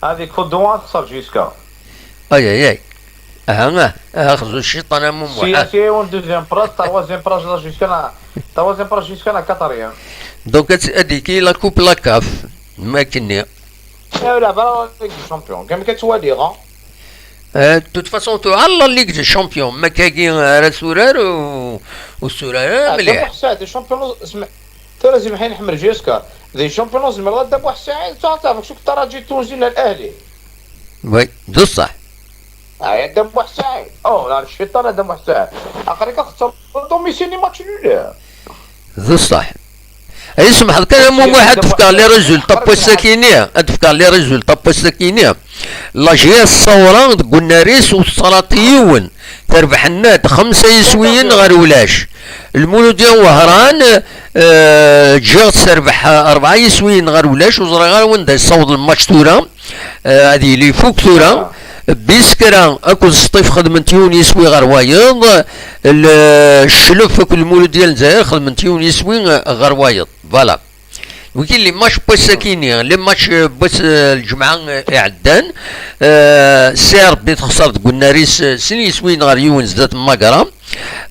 Ad ikfu ddwa, ad texser jusqu'à. Ay, ay, ay. Aha, ah, ah, xzu cciṭan a Mumuḥ. Si, si, une deuxième place, troisième place, là, jusqu'à la, troisième place, jusqu'à la quatrième. Donc, ad, ad iki la coupe la caf, ma kenni. Eh, la, la Ligue des Champions, comme que tu vois dire, hein. Euh, de toute façon, tu as la Ligue des Champions, ma kagi, euh, ara turar ou, ou turar, ah, mliḥ. Des champions, Tura zimḥin ḥmed jusqu'à des champions, zemreḍ a Dda Muḥ Saɛid, tura tafeɣ cukk taraǧi tunzin a l'Ahli. Oui, d ṣṣeḥ. Ay a Dda Muḥ Saɛid. Oh, la cciṭan a Dda Muḥ Saɛid. Aql-ik ad tettreḍ domicile match nul. D ṣṣeḥ. Ay, semḥeḍ kan a Mumuḥ, ad d-fkeɣ les résultats n wass-akini, ad d-fkeɣ les résultats n wass-akini. La J S Ṣawra deg unnar-is ur tettlaṭi yiwen. Terbeḥ nnad xemsa yiswiyen ɣer ulac. Lmuludya Wehran, eh, ǧǧiɣ-tt terbeḥ, eh, rebɛa yiswiyen ɣer ulac. Ur ẓriɣ ara wanda yessaweḍ lmatch tura. Eh, ad yili ifuk tura. Biskra akked Sṭif xedment yiwen yiswi ɣer wayeḍ. L-, Cclef akked Lmuludya n Lezzayer xedment yiwen yiswi, eh, ɣer wayeḍ. Voilà. Wigi les matchs n wass-akini, les matchs, euh, n wass, euh, lǧemɛa, euh, iɛeddan. Euh, Sɛirbin texṣer deg unnar-is, euh, sin yiswiyen ɣer yiwen zdat n Magra.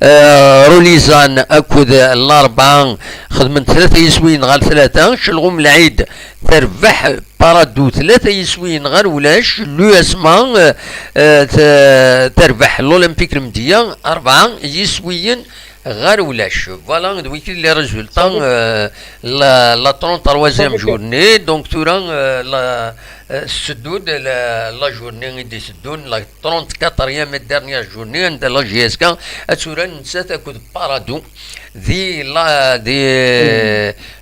Euh, Rulizan akked, euh, Larebɛa xedmen tlata yiswiyen ɣer tlata. Celɣum Lɛid terbeḥ Paradou tlata yiswiyen ɣer ulac. L'U S M A, euh, euh, t-, terbeḥ l'Olympique Lemdeyya rebɛa yiswiyen ɣer ulac. Voilà, d wigi les résultats, euh, la, la trente-troisième journée. Donc, tura, euh, la, euh, tetteddu-d la, la journée i d-iteddun, la trente-quatrième et dernière journée, anda la J S K ad turar nettat akked Paradou. Di la, di,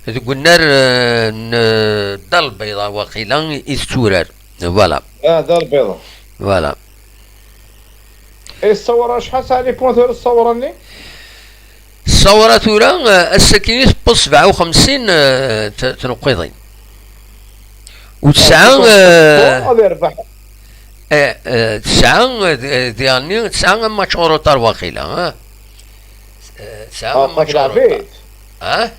deg unnar, euh, n, euh, Dda Lbeyḍa, waqila, i tetturar. Voilà. Ah, Dda Lbeyḍa. Voilà. Eh, Ṣṣawra, acḥal sɛan les points tura Ṣṣawra-nni? Ṣṣawra tura, eh, ass-akini tewweḍ sebɛa u xemsin, eh, t-, tneqqiḍin. U tesɛa, eh, ad yerbeḥ. Eh, eh, tesɛa, eh, d-, eh, diɣenni tesɛa un match en retard waqila, ah. Eh, tesɛa un match en retard. Ah?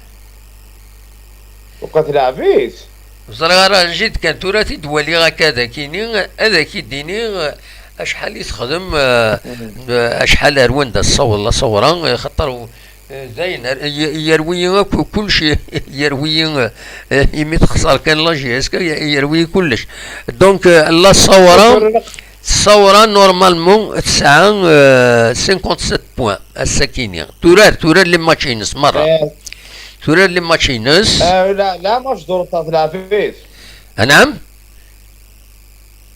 Uqat leɛbit. Ẓriɣ ara jid kan tura t-id-waliɣ akka ad ak-ini, ad ak-id-iniɣ acḥal i texdem, eh, acḥal ar wanda tessaweḍ la Ṣawra, eh, xaṭer, eh, dayen, ar-, y-, yerwi-yi akk kullec, yerwi-yi, eh, imi texṣer kan la J S K, y-, yerwi-yi kullec. Donc, eh, la Ṣawra, Ṣawra, normalement, tesɛa, eh, cinquante-sept points, ass-akini. Turar, turar les matchs-ines merra. Eh. Turar les matchs-ines. Eh, la, la match de retard leɛbit. Anɛam?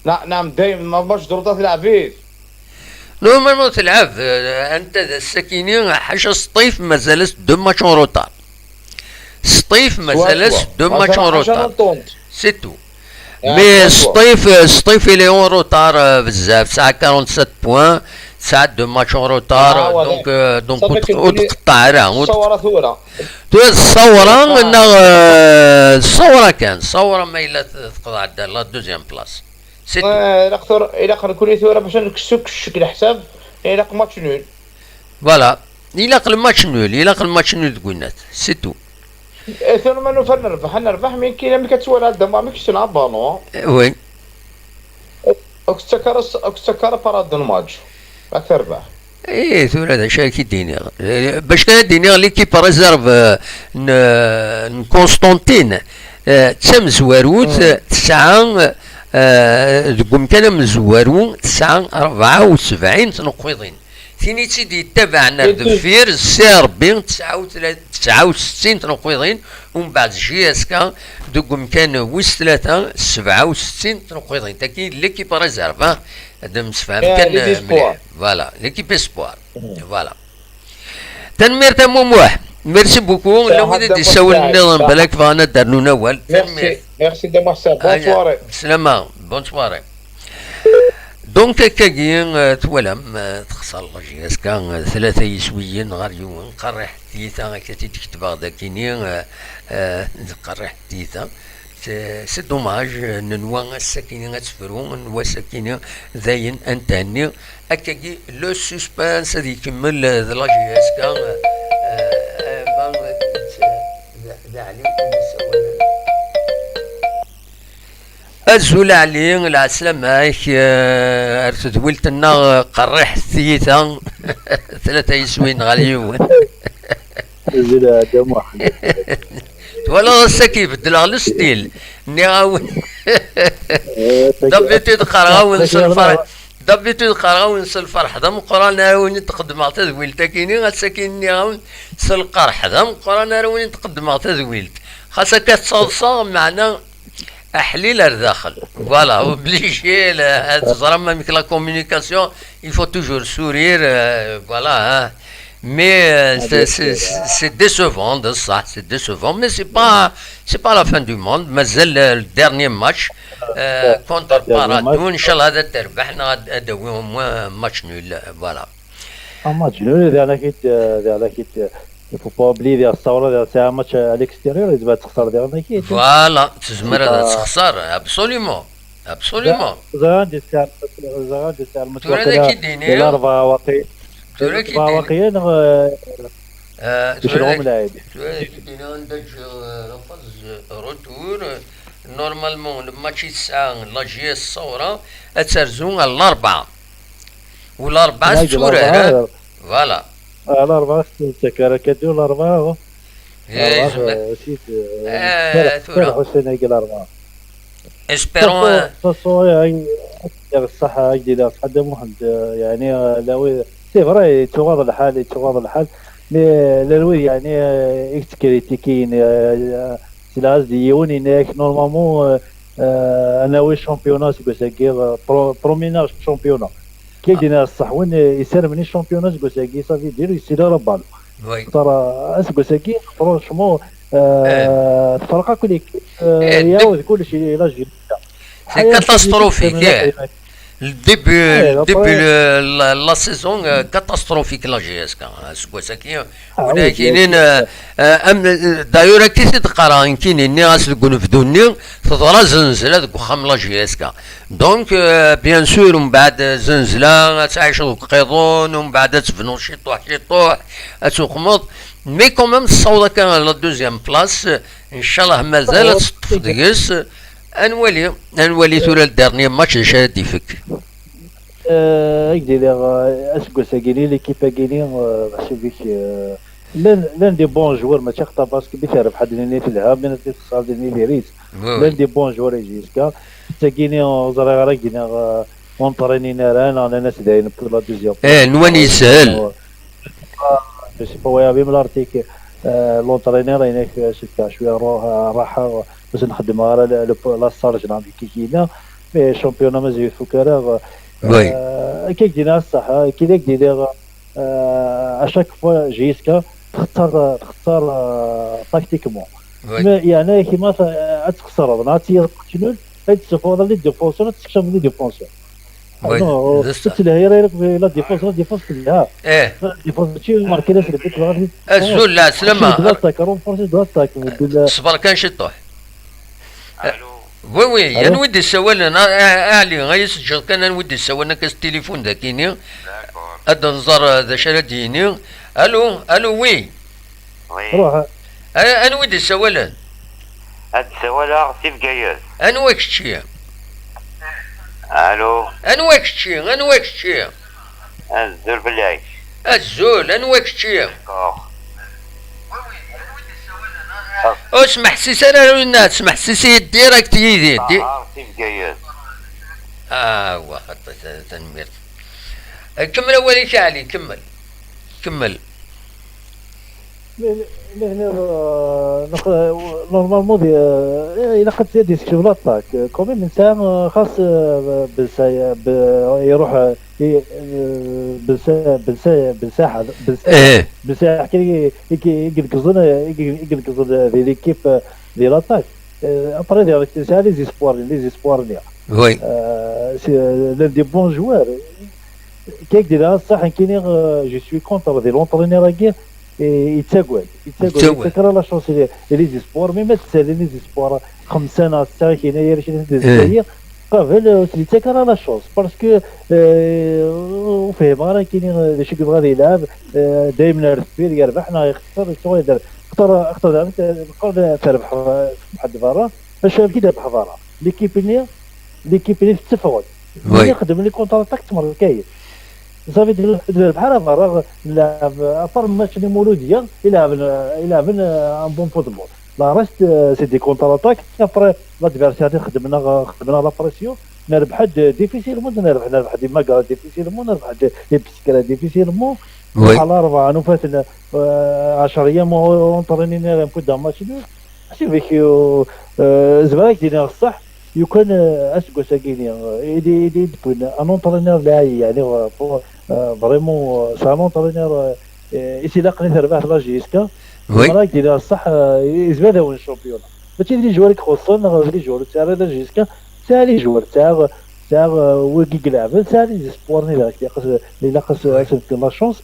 Na-, naam, dayem ma match de retard leɛbit. Normalement telɛab, eh, anta d ass-akini, ḥaca Sṭif, mazal-as deux matchs en retard. Sṭif, mazal-as deux matchs en retard. C'est tout. Mais Sṭif, Sṭif, il est en retard, euh, bezzaf, tesɛa quarante-sept points, tesɛa deux matchs en retard, donc, euh, donc ur tqeṭṭeɛ ara. Tura d Ṣṣawra neɣ, euh, d Ṣṣawra kan, Ṣṣawra ma yella t-, teqḍeɛ-d la deuxième place. C'est tout. Eh, ilaq tura, ilaq nekkni tura bac ad nekkes akk ccek leḥsab, ilaq match nul. Voilà. Ilaq lmatch nul, ilaq lmatch nul deg winnat. C'est tout. Eh, tura ma nufa nerbeḥ, ad nerbeḥ, mais kien amek ad twala Dda Muḥ, amek yesna abalon? Eh, oui. Ur k-tettak ara s-, ur k-tettak ara para de match. Ad terbeḥ. Eh, tura d acu ara k-id-iniɣ? Eh, bac kan ad d-iniɣ l'équipe réserve, eh, n, n Constantine, eh, d tamezwarut, tesɛa, eh, deg umkan amezwaru, tesɛa rebɛa u sebɛin tneqqiḍin. Tin i tt-id-yettabaɛen ar deffir, si Rebbi, tesɛa u tla-, tesɛa u settin tneqqiḍin, umbeɛd J S K deg umkan wis tlata, sebɛa u settin tneqqiḍin. Tagi d l'équipe réserve, ah, ad nemsefham kan, eh, mliḥ. Voilà, l'équipe espoir. Voilà. Tanemmirt a Mumuḥ. Merci beaucoup. Llan wid i d-yessawlen nniḍen, balak bɣan ad d-rnun awal. Tanemmirt. Merci, merci Dda Muḥ Saɛid. Bonne soirée. Bislama, bonne soirée. Donc, akkagi, euh, twalam, euh, texṣer la J S K, euh, tlata yiswiyen ɣer yiwen, qerriḥ tiyita, akka tt-id-ketbeɣ dakini, euh, euh, qerriḥ tiyita. C'est, c'est dommage, nenwa ass-akini ad tefru, nenwa ass-akini dayen ad nethenni. Akkagi, le suspense ad ikemmel, euh, de la J S K, euh, euh, ma, euh, d, d Ɛli i d-yessawalen. Azul Ɛli, lɛeslama-k, euh, ar tedwilt-nneɣ, euh, qerriḥet tiyita, tlata yiswiyen ɣer yiwen. Azul a Dda Muḥ. Twalaḍ ass-agi beddleɣ le style. Nniɣ-awen. Eh, d'habitude qqareɣ-awen s lferḥ. D'habitude qqareɣ-awen s lferḥ d ameqqran ara wen-d-qeddmeɣ tadwilt-agi-ni, ass-agi nniɣ-awen s lqerḥ d ameqqran ara wen-d-qeddmeɣ tadwilt. Xas akka ttaḍsaɣ, meɛna aḥlil ar daxel. Voilà, obligé, la, ad teẓram amek la communication, il faut toujours sourire, euh, voilà, hein. Mais, euh, c'est, c'est, c'est décevant, de ça, c'est décevant, mais c'est pas, c'est pas la fin du monde. Mazal, euh, le dernier match, euh, contre Paradou, inchallah, ad terbeḥ, neɣ ad, ad d-tawi au moins un match nul, euh, voilà. Un match nul, diɣen akit, euh, diɣen akit, euh, il faut pas oublier, diɣen ssawra, diɣen c'est un match à l'extérieur, yezmer ad texser diɣen akit. Voilà, tezmer ad texser, absolument, absolument. Ẓriɣ anda yesseɛlem, ẓriɣ anda yesseɛlem. Tura ad ak-id-iniɣ. Tura ad ak-id-iniɣ. Tura ad ak-id-iniɣ anda ǧǧiɣ, euh, la phase retour. Normalement, le match i tesɛa la J S Sawra, ad terzu ɣer Larebɛa. U Larebɛa tetturar, eh? Voilà. Ah, Larebɛa tettak ara kaddu, Larebɛa, oh. Eh, Larebɛa, eh, tura. Ferḥ ussan-agi, Larebɛa. Espérons, façon, euh, façon, euh, euh, صح، هكذا صح، هذا محمد، آه، يعني، آه، لا، oui، c'est vrai، يتغاض الحال، يتغاض الحال، mais، آه، لا، oui، يعني، آه، يتكريتيكين، آه، آه، c'est la race دي يوني ناك، normalement، آه، آه، أنا وي championnat، c'est que c'est que، آه، برو-، برومينار championnat. كي دينا الصح، وين يسير مني championnat، c'est que c'est que ça veut dire يسير ربان. Oui. ترى، c'est que c'est que، franchement، آه، تفرق كل، آه، ياود كل شيء، لا، جي. C'est catastrophique, eh. Le début, le début, le, la, la saison, euh, catastrophique, la J S K, hein, aseggas-agi, ah, oui, walakin, euh, euh, am, euh, d'ailleurs, akka i t-id-qqareɣ nekkini, nniɣ-as deg unebdu-nni, teḍra zenzla deg uxxam la J S K. Donc, euh, bien sûr, mbeɛd zenzla, ad tɛiceḍ deg uqiḍun, mbeɛd ad tebnuḍ ciṭuḥ, ciṭuḥ, ad tuqmeḍ. Mais quand même, tessaweḍ akka la deuxième place, ncallah mazal ad teṭṭef deg-s. Ad nwali, ad nwali tura le dernier match d acu ara d-ifek. Euh, ak-d-iniɣ, euh, aseggas-agi-ni, l'équipe-agi-ni, euh, meḥsub-ik, euh, llan, llan des bons joueurs, mačči xaṭer parce que mi terbeḥ ad d-nini telha, mi ad texṣer ad d-nini diri-tt. Oui, oui. Llan des bons joueurs i J S K. Tagi-ni, euh, ẓriɣ ara ak-d-iniɣ, euh, ur nṭrinin ara, neɣ nnan-as dayen pour la deuxième. Eh, nwan yeshel. Ah, je sais pas, ouais, même l'article, euh, l'entraîneur, il est que c'est que je suis à Ro-, à Raha, parce que نخدم على le, le, la charge, là, qui, qui, là, mais championnat, mais il faut que, euh, oui. Euh, كي دينا الصح، كي ديك دير، euh, à chaque fois, J S K تخسر، تخسر، euh, tactiquement. Oui. Mais يعني كيما ت-، تخسر، نهار تي match nul، تسفر les défenseurs، تكشف les défenseurs. Oui, non, c'est ça. C'est la défense, la défense, c'est là. Eh. La défense, tu marques les buts, là. Azul, lɛeslama. Renforcer de l'attaque, renforcer de l'attaque. Ṣber kan ciṭuḥ. Allô. Oui, oui, allô. Anwa i d-yessawalen? A, a, a Ɛli, ay as-ǧǧeɣ kan anwa i d-yessawalen akka s tilifun dagi-ni. D'accord. Ad nẓer, euh, d acu ara d-yini. Allô, allô, oui. Oui. Ruḥ. A, anwa i d-yessawalen? Ad d-sawaleɣ si Bgayet. Anwa kečči? Allô. Anwa kečči? Anwa kečči? Azul fell-ak. Azul, anwa kečči? D'accord. Ur smeḥsis ara, winna, smeḥsis-iyi direct yid-i. Di- Ṭaher si Bgayet. Ah, wa, xaṭi, ta-, tanemmirt. Eh, kemmel awal-ik, a Ɛli, kemmel. Kemmel. Mais, mais, mais, euh, donc, euh, normalement, des, euh, il a fait des sur l'attaque. Euh, quand même, c'est un, euh, خاص, euh, بس-، ب-، يروح, euh, بس-، بس-، بنساحة, بس-، إيه. بنساحة كي يقلقزن، يقلقزن في l'équipe, euh, de l'attaque. Euh, après, c'est les espoirs, les espoirs, oui. Euh, c'est, euh, l'un des bons joueurs. كي قلت لها الصح، نكيني، euh, je suis contre l'entraîneur-agi. yettagad, yettagad, yettak ara la chance i les espoirs, mi ma tessali les espoirs xemsa neɣ setta kina yar kina d zzayi, qabel ur s-yettak ara la chance, parce que ur fhimeɣ ara kini d acu i yebɣa ad yelɛeb, daymen ar deffir yerbeḥ neɣ yexser, yettuɣal d xaṭer, xaṭer daɣen terbeḥ ḥedd berra, acu amek i d-terbeḥ berra? L'équipe-nni, l'équipe-nni tetteffeɣ-d. Win ixeddmen les contre-attaques tmerrek-it. Ça veut dire d lerbaḥ ara berra, nlɛeb, à part match n Muludya, i lɛeben, i lɛeben un bon football. Le reste, c'est des contre-attaques. Après, l'adversaire xedmen-aɣ, xedmen-aɣ la pression. Nerbeḥ-d difficilement, nerbeḥ, nerbeḥ des magrets difficilement, nerbeḥ des petits crêts difficilement. Rebɛa, nufa-ten ɛecra yam ur nṭrinin ara, newwi-d un match nul. Ḥsib-ik, zemreɣ ad k-d-iniɣ ṣṣeḥ, yukan aseggas-agi-ni, i d-wwin un entraîneur lɛali, yeɛni, vraiment, c'est un entraîneur i s-ilaqen i terbaɛt la J S K. Zemreɣ ad k-d-iniɣ ṣṣeḥ, yezmer ad awen championnat. Mačči d les joueurs i ixuṣṣen, neɣ d les joueurs ur tesɛi ara la J S K, tesɛa les joueurs, tesɛa, tesɛa wigi ilɛeben, tesɛa les espoirs-nni, ilaq, ilaq ad s-, ad sen-fken la chance.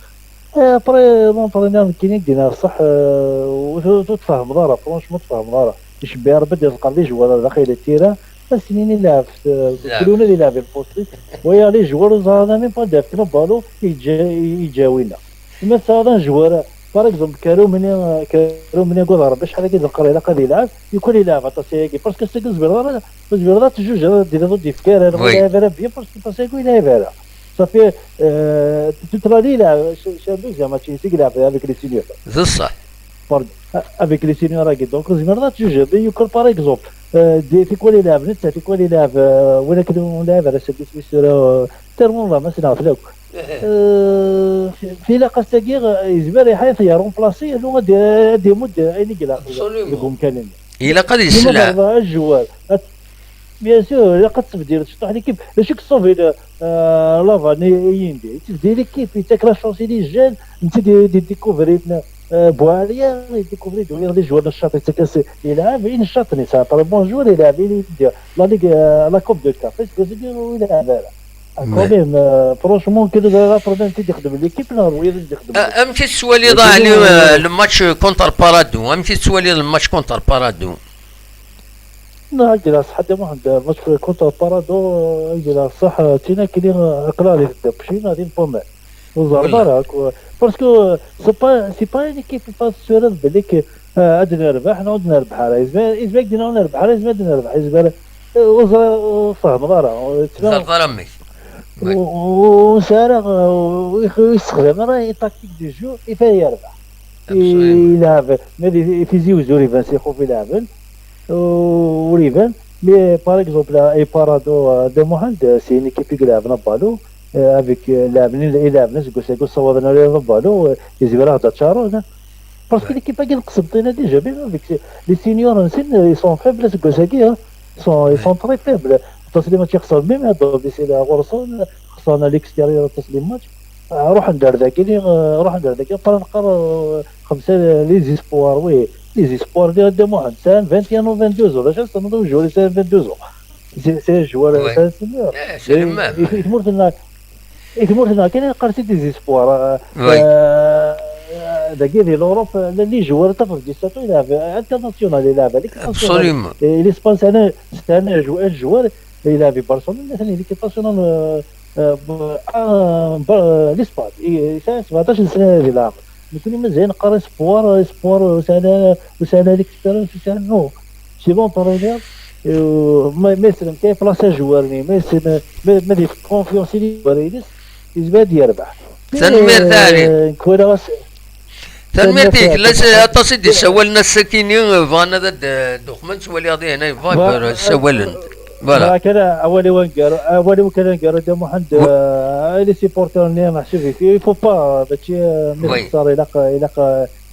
Après, l'entraîneur nekkini i k-d-iniɣ ṣṣeḥ, ur tfehmeḍ ara, franchement ur tfehmeḍ ara. Icebbi Rebbi ad d-iḍqer les joueurs ar daxel n terrain, ad sen-yini lɛebet, kul yiwen ad ilɛeb i lpost-is. Waya les joueurs ur ẓran ara même pas ad d-afken le ballon, yeǧǧa, yeǧǧa winna. Ma tesɛiḍ un joueur, par exemple, Karoumni, Karoumni, akked Rebbi acḥal akka d-neqqar ilaq ad ilɛeb, yukan ilɛeb aṭas ayagi, parce que ass-agi ur tezmireḍ ara, ur tezmireḍ ara ad tjuǧǧeḍ, ad d-tiniḍ ur d-yefki ara, neɣ ur yelɛib ara bien, parce que aṭas ayagi ur yelɛib ara. Safi, euh, tu te rallies là, c'est un deuxième match ici qu'il a fait avec les seniors. D ṣṣeḥ. Avec les seniors-agi. Donc, tzemreḍ ad tjuǧǧeḍ, yuker par exemple, euh, tikwal ilɛeb netta, tikwal ilɛeb, euh, win akken ur nlɛib ara s-, s-, s-, euh, termon la ma sneɣ fell-ak. Euh, tilaq ass-agi, euh, yezmer iḥayet yeremplaṣi, yernu ad, ad imudd ayen i ilaq deg umkan-nni. Ilaq ad yesselɛeb. Azwar. Bien sûr, ilaq ad tebdil ciṭuḥ l'équipe. D acu i yeṣṣubin, euh, Lavan i, i yindi? Yettebdil l'équipe, yettak la chance i les jeunes, netta d, d, découvrir, euh, Boualia, yedécouvrir d les joueurs n ccaṭ, yettak-as yelɛeb, i n ccaṭ, yesɛa très bon joueur, yelɛeb i la Ligue, euh, la Coupe de CAF, est-ce que c'est bien ur yelɛeb ara? Ah, quand même, euh, franchement, quel est le problème i d-ixeddem l'équipe, neɣ d wiyaḍ i d-ixeddem? Amek i tettwaliḍ, a Ɛli, euh, le match contre Paradou? Amek i tettwaliḍ le match contre Paradou? Non, ad d-iniɣ ṣṣeḥ, a Dda Muḥend, match contre Paradou, ad d-iniɣ ṣṣeḥ, d tin akken i aql-aɣ di tdabcin, di lpumar. Ur ẓerreḍ ara, quoi. Parce que, euh, c'est pas, c'est pas une équipe i tura tessuref belli que, euh, ad nerbeḥ neɣ ur d-nerbeḥ ara. Yezmer, yezmer ad d-iniɣ ur nerbeḥ ara, yezmer ad d-nerbeḥ, yezmer, euh, ur ẓer-, ur tfehmeḍ ara. Ur ẓerreḍ ara mmi-k. Ur, ur nesɛi ara, ur, ur yessexdam ara i tactique du jeu, i faya yerbeḥ. Ilɛeb, ma di Tizi Uzzu ur iban s ixuf ilɛeben, ur iban. Mais, par exemple, i Paradou, euh, Dda Muḥend, euh, c'est une équipe i ilɛeben aballon, euh, avec, euh, ilɛeben, ilɛeben aseggas-agi ur ssawaḍen ara aballon, euh, yezmer ad aɣ-d-ččaren. Parce que l'équipe-agi n Qsenṭina déjà, même avec les seniors-nsen, euh, ils sont faibles aseggas-agi, hein. Ils sont, ils sont très faibles. Aṭas n les matchs i xesren, même ad d-ḍbis ɣur-sen, xesren à l'extérieur aṭas n les matchs. Ah, ruḥen-d ar dagi, ah, ruḥen-d ar dagi, après neqqar, ah, xemsa les espoirs, oui, les espoirs di Dda Muḥend, sɛan vingt et un ou vingt-deux ans, d acu ad s-tenniḍ i ujwar yesɛan vingt-deux ans? C'est, c'est un joueur, c'est un senior. I, i tmurt-nneɣ, i tmurt-nneɣ kan i neqqar c'est des espoirs, ah, ah, dagi di l'Europe, ah, les joueurs tafeḍ dix-sept ans, ilɛeb international, ilɛeb à l'équipe nationale. Et l'Espagne, c'est un, c'est un jou-, un joueur, ilɛeb i Barcelone, atan di l'équipe nationale, ah, ah, ba-, ba-, l'Espagne, i, yesɛa sebɛeṭac n sna di leɛmer. Nekkni mazal neqqar espoir, espoir, ur sɛan ara, ur sɛan ara l'expérience, ur sɛan, non. C'est l'entraîneur, euh, ma, ma yessen amek ara iplaṣi ajewwar-nni, ma yessen, ma, ma ad yefk confiance i lejwar-ines, yezmer ad yerbeḥ. Tanemmirt, euh, a Ɛli. Nekk walaɣ as-, Tanemmirt-ik. Llan aṭas i d-yessawalen ass-akini, bɣan ad d-, ddexmen, ttwaliɣ dihin ay Viber ssawalen. Voilà. Kan awal-iw aneggaru, awal-iw kan aneggaru, Dda Muḥend, euh, les supporters-nni, meḥsub, il faut pas, mačči, euh, mi texṣer, ilaq, ilaq,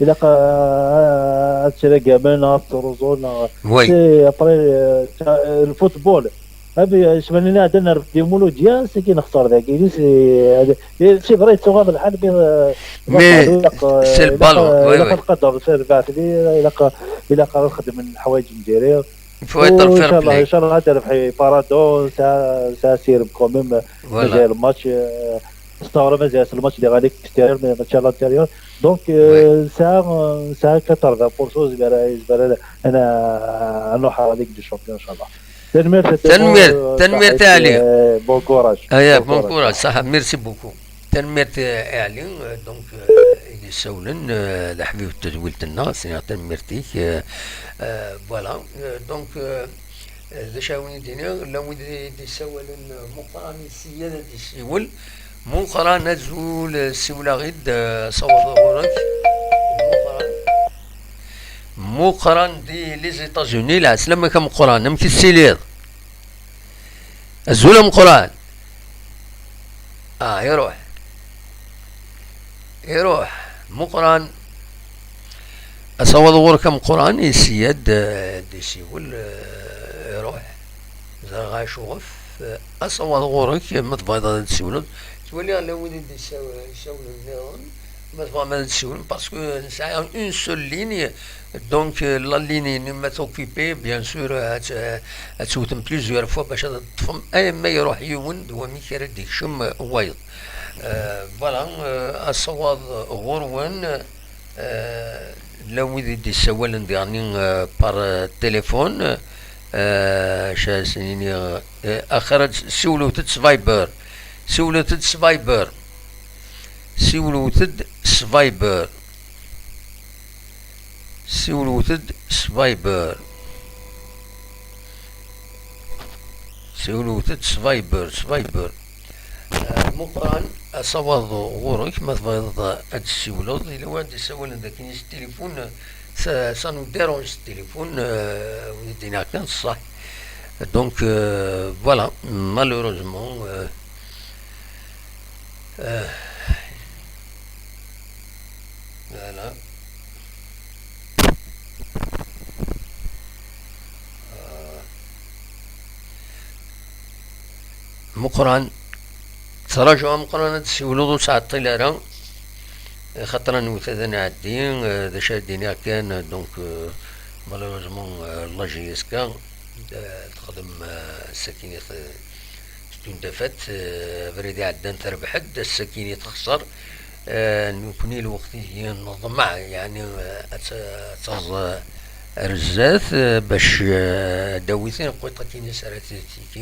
ilaq, euh, ad ttragamen, ad ttruẓun, euh, c'est après, euh, le football. Abi, ccmani iɛeddan nerbeḥ di Muludya, sagi nexṣer dagi. C'est vrai, yettuɣal lḥal, mais, euh, mais c'est le ballon, ilaq, oui, ilaq ad nqader tarbaɛt-nni, ilaq, ilaq ad xedmen ḥwayeǧ n diri. Il faut être fair play. Inchallah, inchallah ad terbeḥ Paradou, ça, ça sirem quand même, voilà. Mazal match, euh, Tesɣer Mazal s lmatch diɣen i k-extérieur, mais match à l'intérieur. Donc, euh, ça, euh, ça quatre-vingts pour cent, زبالة، زبالة، أنا، أنا نروح à la Ligue des Champions إن شاء الله. Tanemmirt, tanemmirt, tanemmirt a Ali. Bon courage. Aya, bon courage, صح, merci beaucoup. Tanemmirt a Ali, euh, donc, euh, i d-issawlen, euh, d aḥbib n tedwilt-nneɣ, sɛiɣ tanemmirt-ik, euh, euh, voilà, euh, donc, euh, d acu ara wen-d-iniɣ, llan wid i d-issawalen, euh, Muqran yessi ad d-yessiwel, Muqran azul, euh, siwel-aɣ-id, euh, asawaḍ ɣur-k, Muqran. Muqran di les États-Unis, lɛeslama-k a Muqran, amek i tettiliḍ? Azul a Muqran. Ah, iruḥ. Iruḥ. Muqran. Asawaḍ ɣur-k a Muqran, yessi ad, eh, d-isiwel, eh, iruḥ. Ẓriɣ acuɣef. Eh, asawaḍ ɣur-k, ma tebɣiḍ ad d-siwleḍ. Ttwaliɣ la wid i d-isawlen nniḍen. Ma tebɣam ad d-siwlem, parce que nesɛa une seule ligne, donc, euh, la ligne-nni ma t-occupez, bien sûr, euh, ad, euh, ad tewtem plusieurs fois bac ad teṭṭfem, ay ma iruḥ yiwen, d wamek ara d-ikcem, euh, wayeḍ. Euh, voilà, euh, asawaḍ ɣur-wen, euh, la wid i d-issawalen diɣen, euh, par, euh, téléphone, euh, acu ara sen-iniɣ, euh, axir ad siwlet-d s Viber, siwlet-d s Viber. Siwlet-d s Viber. Siwlet-d s Viber. Siwlet-d s Viber, s Viber. Eh, Muqran, asawaḍ ɣur-k, ma tebɣiḍ ad d-ssiwleḍ, yella win d-isawalen d akken s tilifun, ça, ça nous dérange s tilifun, eh, win i d-iniɣ kan ṣṣeḥ. Donc, euh, voilà, malheureusement, euh, Euh, voilà. Euh, Muqran, ttṛaǧuɣ a Muqran ad d-ssiwleḍ ur ttɛeṭṭil ara, xaṭer ad nwet ad nɛeddi, eh, d acu ara d-iniɣ kan, donc, euh, malheureusement, euh, la J S K, euh, texdem, euh, ass-akini, euh, c'est une défaite, euh, abrid iɛeddan terbeḥ-d, ass-akini texṣer. Euh, nekkni lweqt-agi neḍmeɛ, yeɛni, euh, ad ta-, ad taẓ, euh, ar zdat, euh, bac, euh, ad d-tawi taneqqiṭ-akini s ara t-tiki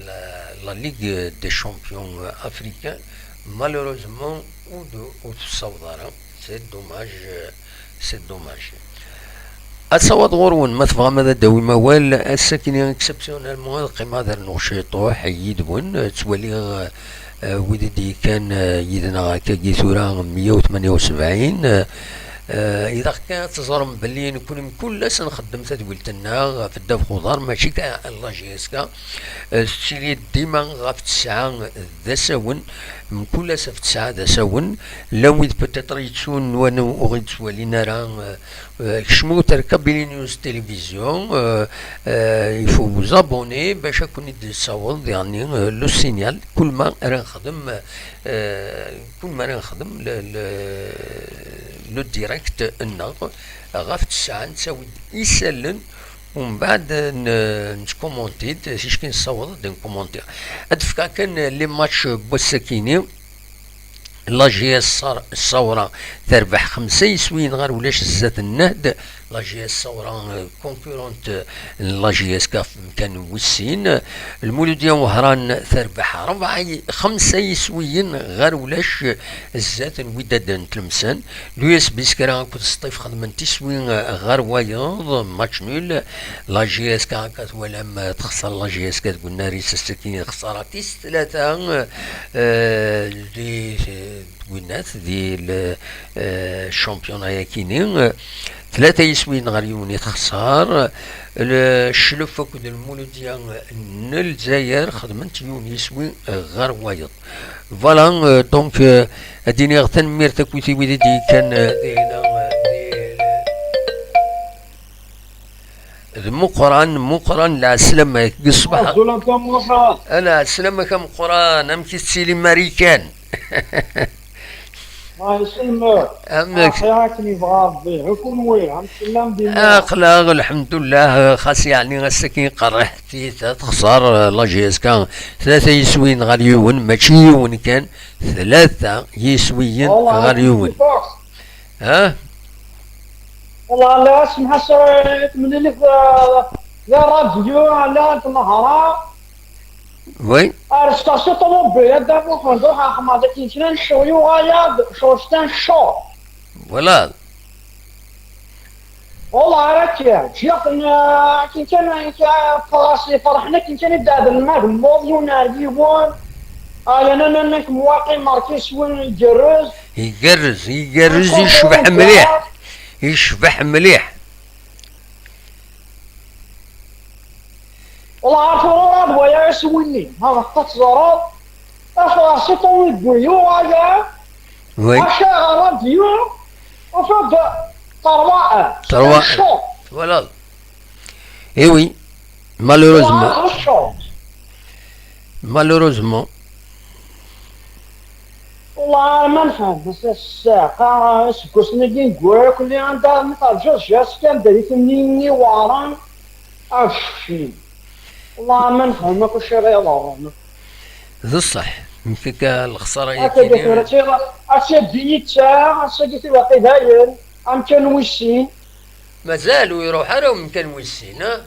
la, la Ligue des Champions africains. Malheureusement, ur d-, ur tessaweḍ ara. C'est dommage, euh, c'est dommage. Ad tawaḍ ɣur-wen, ma tebɣam ad d-tawim awal, ass-akini exceptionnellement ad qqimeɣ ad rnuɣ ciṭuḥ yid-wen. Ttwaliɣ, euh, wid i d-yekkan, euh, yid-neɣ akkagi tura meyya u tmenya u sebɛin. Euh, ilaq kan ad teẓrem belli nekkni mkul ass nxeddem tadwilt-nneɣ ɣef ddabex uḍar, mačči kan la J S K. Euh, tettili dima ɣef tesɛa d asawen, mkul ass ɣef tesɛa d asawen. Llan wid peut-être yettun, nwan ur ɣ-yettwalin ara, euh, euh, kecmut ar Kabylie News Télévision, euh, euh, il faut vous abonner bac ad ken-id-yessaweḍ, yeɛni, euh, le signal, kul ma ara nexdem, euh, kul ma ara nexdem le, le, le direct-nneɣ ɣef tesɛa, nettawi-d isallen, umbeɛd n-, nettkumunti-d, ticki nessaweḍ-d nkumunti. Ad d-fkeɣ kan les matchs n wass-akini. La J S Sar-, Sawra terbeḥ xemsa yiswiyen ɣer ulac zdat n Nehd. La J S Sawra, euh, concurrente n la J S K ɣef wemkan wis sin. Lmuludya Wehran terbeḥ rebɛa yi-, xemsa yiswiyen ɣer ulac zdat n Widad n Tlemsan. L'U S B Skra akked Sṭif xedmen tiswi, euh, ɣer wayeḍ, match nul. La J S K akka twalam, euh, texṣer la J S K deg unnar-is ass-akini, lexṣara tis tlata, euh, di, deg winnat di le, euh, championnat-akini, euh, tlata yiswiyen ɣer yiwen i texṣer. Le Cclef akked Lmuludya n Lezzayer xedment yiwen yiswi, euh, ɣer wayeḍ. Voilà, euh, donc, euh, ad d-iniɣ tanemmirt akkit i wid i d-yekkan, euh, dihna, euh, di, d Muqran, Muqran, lɛeslama-k deg ṣṣbeḥ. Azul a Muqran. A lɛeslama-k a Muqran, amek i tettili Marikan? Amek? Axir akken yebɣa Rebbi, a kunwi, amek tellam dinna? Aql-aɣ, lḥemdullah, xas yeɛni ass-agi qerriḥ tiyita, texṣer, eh, la J S K, tlata yiswiyen ɣer yiwen, mačči yiwen kan, tlata yiswiyen ɣer yiwen. Ha? Wallah, la, semḥas, eh, temlilit, eh, la radio, la tnehra. Oui. Ar station ṭumubil, ad d-amuxen, d uḥaxma, d akken kra n ccɣel yuɣal-aɣ-d, ccɣel s tan ccur. Voilà. Wallah, ara kker, ǧǧiɣ-ten, eh, akken kan, akken kan, ffɣeɣ-as iferḥen, akken kan i d-ɛedlen ma gemmuḍ, yiwen ar yiwen. Ah, yerna nnan-ak Muwaqi Marquis win igerrez. Igerrez, igerrez, yecbeḥ mliḥ. Yecbeḥ mliḥ. Wallah, ɣer tura ur d waya iswi-nni. Ma bɣiḍ ad teẓreḍ, afransy Ṭumubil yuɣal-d, oui, aca ɣer radyu, ufiɣ-d terwa. Terwa. Ccur. Voilà. Eh oui, malheureusement. Terwa ccur. Malheureusement. Wallah, ma nefhem, s-, s-, qa-, aseggasen-agi n Gwakli, anda mi terǧa J S K, anda di temlilin iweɛren, acci. Wallah, ma nefhem akk acu ara yeḍrun. D ṣṣeḥ, mkika lexsara akka yagi tura, tura, ass-agi yitta, ass-agi tiwaqi dayen, amkan wis sin. Mazal ur iruḥ ara umkan wis sin, ha?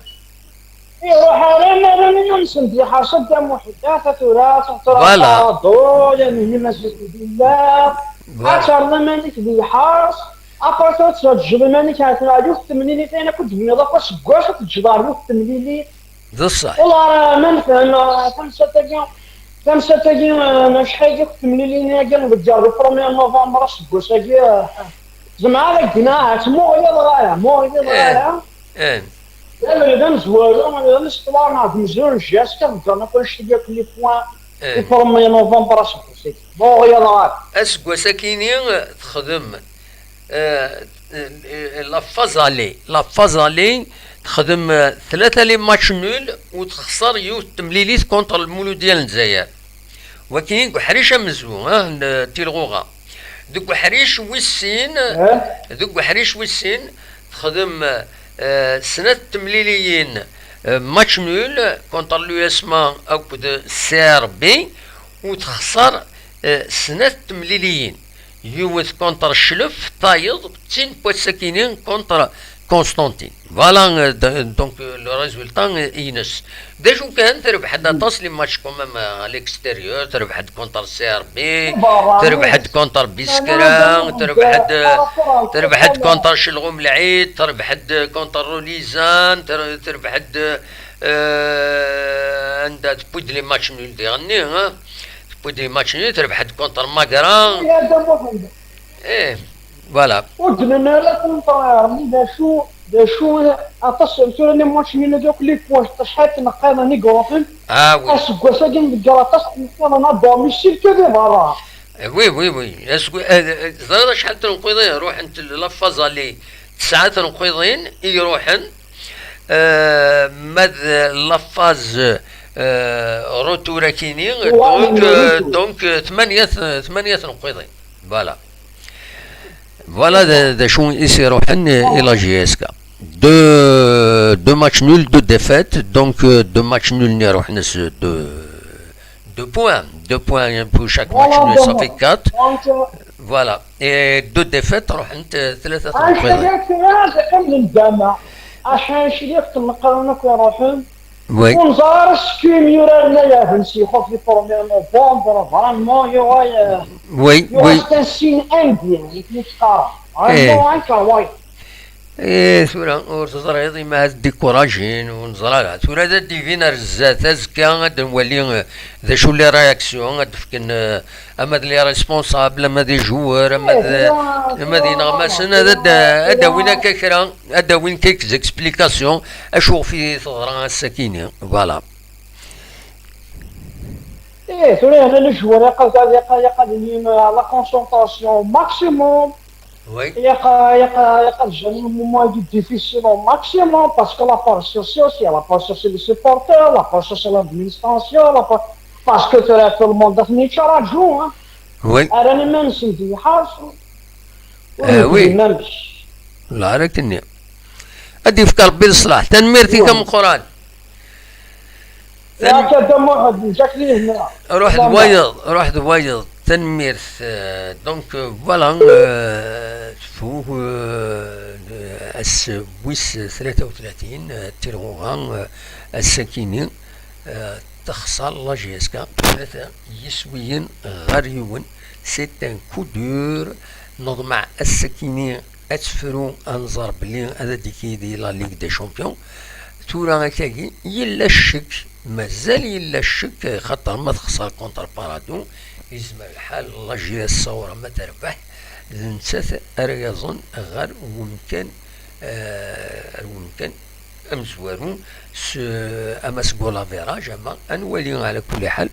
Iruḥ ara, ma ara nini-nsen d iḥers a Dda Muḥend, ata tura, tura, voilà, ṭaḍu, yani, mazal billah. Voilà. Ad terreḍ iman-ik d iḥers, après tura ad teǧǧeḍ iman-ik ar tura, yiwet temlilit ayen akk d-tenniḍ akk aseggas, ad teǧǧeḍ ar yiwet temlilit. D ṣṣeḥ. Wallah, ma nefhem, tamsalt-agi, tamsalt-agi, eh, acḥal i temlilin-agi deg le premier novembre aseggas-agi, eh, zemreɣ ad ak-d-iniɣ, ahat ma ur ɣliḍeɣ ara, ma ur ɣliḍeɣ ara. Eh. D abrid amezwaru, d amezwaru neɣ d umezwaru n J S K, heddren akk annect-agi akk les points, eh, du premier novembre aseggas-agi. Ma ur ɣliḍeɣ ara. Aseggas-akini texdem, eh, eh, la phase aller. La phase aller texdem, eh, tlata les matchs nuls u texṣer yiwet temlilit contre Lmuludya n Lezzayer. Wagi deg uḥric amezwaru, ah, n tilɣuɣa. Deg uḥric wis sin, eh, deg uḥric wis sin, texdem, eh, snat temliliyin, eh, match nul contre l'U S M A akked C R B, u texṣer, eh, snat temliliyin. Yiwet contre Cclef, tayeḍ, d tin n wass-akini contre Constantine. Voilà, euh, d-, donc, euh, le résultat, euh, ines. D acu kan, terbeḥ-d aṭas les matchs quand même, euh, à l'extérieur, terbeḥ-d contre C R B, terbeḥ-d contre Biskra, terbeḥ-d, terbeḥ-d contre Celɣum Lɛid, terbeḥ-d contre Rulizan, ter-, terbeḥ-d, euh, anda tewwi-d les matchs nuls diɣenni, hein? Tewwi-d les matchs nuls, terbeḥ-d contre Magra. Eh, voilà. Ur d-nenni ara contraire, d acu, d acu, aṭas, tura les matchs-nni akk les points, acḥal tneqqiḍin i iruḥen. Ah, oui. Aseggas-agi nḍegger aṭas tneqqiḍin à domicile que di berra. Eh, oui, oui, oui. Aseggas, eh, eh, teẓriḍ acḥal tneqqiḍin ruḥent la phase aller? Tesɛa tneqqiḍin i iruḥen. Eh, ma d la phase, eh, retour akini, donc, eh, donc, eh, tmanya, tmanya tneqqiḍin. Voilà. Voilà d, d acu i s-iruḥen i la J S K. Deux, deux matchs nuls, deux défaites. Donc, euh, deux matchs nuls, ni ruḥen s deux, deux points. Deux points pour chaque match nul, ça fait quatre. Voilà. Et deux défaites, ruḥent, euh, tlata tneqqiḍin. Acḥal i kem-iruḥen? Oui. Ur neẓri ara s kim yuraren ay ahen s ixuf di premier novembre, vraiment, yuɣal, euh, oui, yuɣal, oui, c'est un signe indien, i kem-yettqara. Vraiment, eh, anka wayeḍ. Eh, tura, ur teẓriḍ, ima ad découragin, ur neẓri ara. Tura ad d-ibin ar zdat, azekka ad nwali, eh, d acu les réactions, ad d-fken, eh, ama d les responsables, ama d les joueurs, ama d, eh, tura, ama d tura, ineɣmasen, ad, ad, ad d-awin akka kra, ad d-awin quelques explications, acu ɣef i teḍra ass-akini. Voilà. Eh, tura, hna les joueurs, yaqal, yaqal, yaqal, yaqal, la concentration maximum. Oui. Yaqal, yaqal, yaqal, jan le moment-agi difficile au maximum, parce que la part sociale, c'est la part sociale des supporters, la part sociale de l'administration, la part, parce que tout le monde a fini de jouer, hein. Oui. Rran iman-nsen d lḥerṣ. Ur Ah, oui. Yefhim amek. La, ara k-nni. Ad d-yefk Rebbi leṣlaḥ. Tanemmirt-ik a Meqqran. Yaɛni akka Dda Muḥend, msakli hna. Ruḥ d wayeḍ, ruḥ d wayeḍ. Tanemmirt. Euh, donc, euh, voilà, euh, tfu, euh, ass wis tlata u tlatin, euh, tirɣuɣa, euh, ass-akini, euh, texṣer la J S K tlata yiswiyen ɣer yiwen. C'est un coup dur. Neḍmeɛ ass-akini ad tefru, ad nẓer belli ad d-tiki di la Ligue des Champions. Tura akkagi, yella ccek, mazal yella ccek, xaṭer ma texṣer contre Paradou, yezmer lḥal la J S Saoura ma terbeḥ, d nettat ara yaẓen ɣer wemkan, eh, ɣer wemkan amezwaru, s, ama seg ulaviraj, ama ad nwali ɛla kulli ḥal.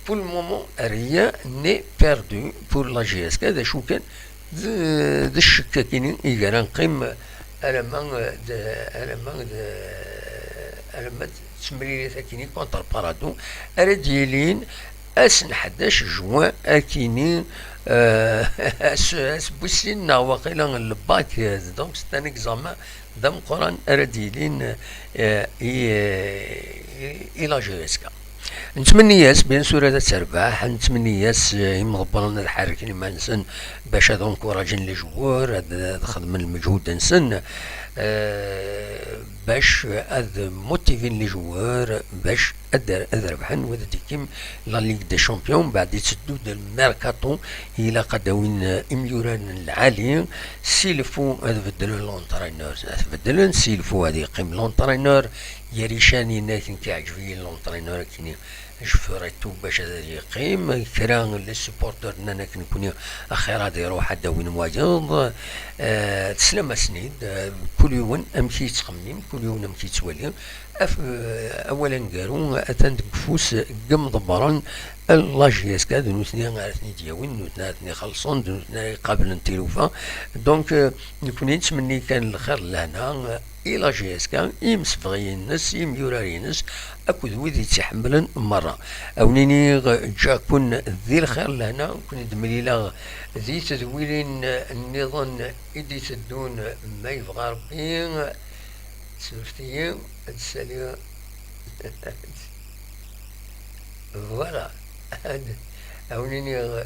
Pour le moment, rien n'est perdu pour la J S K, d acu kan, d, d ccek akini i gar ad neqqim alamma d, alamma d, alamma d temlilit akini contre Paradou, ara d-yilin ass n ḥdac juin akini, euh, ass, ass n wis sin neɣ waqila n lbak, euh, donc c'est un examen d ameqqran ara d-yilin, euh, i, euh, i, i la J S K. Nettmenni-as, bien sûr, ad terbeḥ, nettmenni-as, euh, imḍebbren ad ḥerrken iman-nsen bac ad encouragen les joueurs, ad, ad xedmen lmeǧhud-nsen, euh, bac ad motivin les joueurs, bac ad, ad rebḥen, wa ad d-ikim la Ligue des Champions, mbeɛd itteddu-d lmerkaṭu, ilaq ad d-awin, euh, imyuraren n lɛali, s'il faut ad beddlen l'entraîneur, ad t-beddlen, s'il faut ad yeqqim l'entraîneur, Yarican yenna-ak, nekk iɛǧeb-iyi l'entraîneur akini, Jeffrey Toub bac ad yeqqim, kra n les supporters nnan-ak, nekkni axir ad iruḥ ad d-awin wayeḍ. Eh, teslam-asen-id, eh, kul yiwen amek i yettxemmim, kul yiwen amek yettwali. Af-, eh, awal aneggaru atan deg ufus n yimḍebbren n la J S K, d nutni ara ten-id-yawin, d nutni ara ten-ixellṣen, d nutni ara iqablen tilufa. Donc, eh, nekkni nettmenni kan lxir d lehna, eh, i la J S K, i yimsebɣiyen-nnes, i yimyuraren-nnes, akked wid i tt-iḥemmlen merra. Ad wen-iniɣ, ǧǧiɣ-ken di lxir d lehna, ad ken-id-mlileɣ di tedwilin nniḍen i d-iteddun, ma yebɣa Rebbi. Suref-iyi, ad ssaliɣ. Voilà. Ad, ad wen-iniɣ,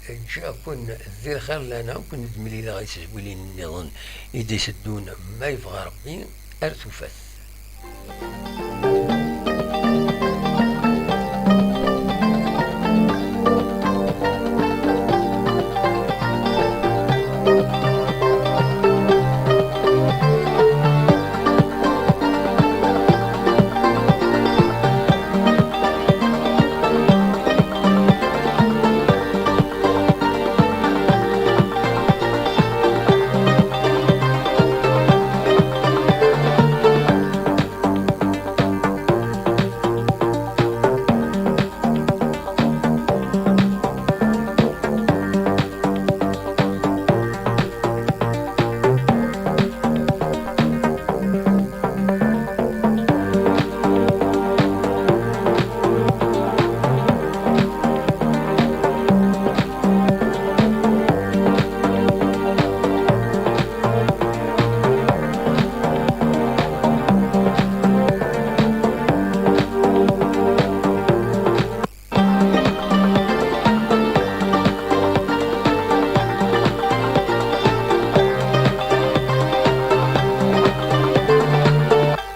ǧǧiɣ-ken di lxir lana, ad ken-id-mlileɣ i tedwilin nniḍen i d-iteddun, ma yebɣa Rebbi, ar tufat.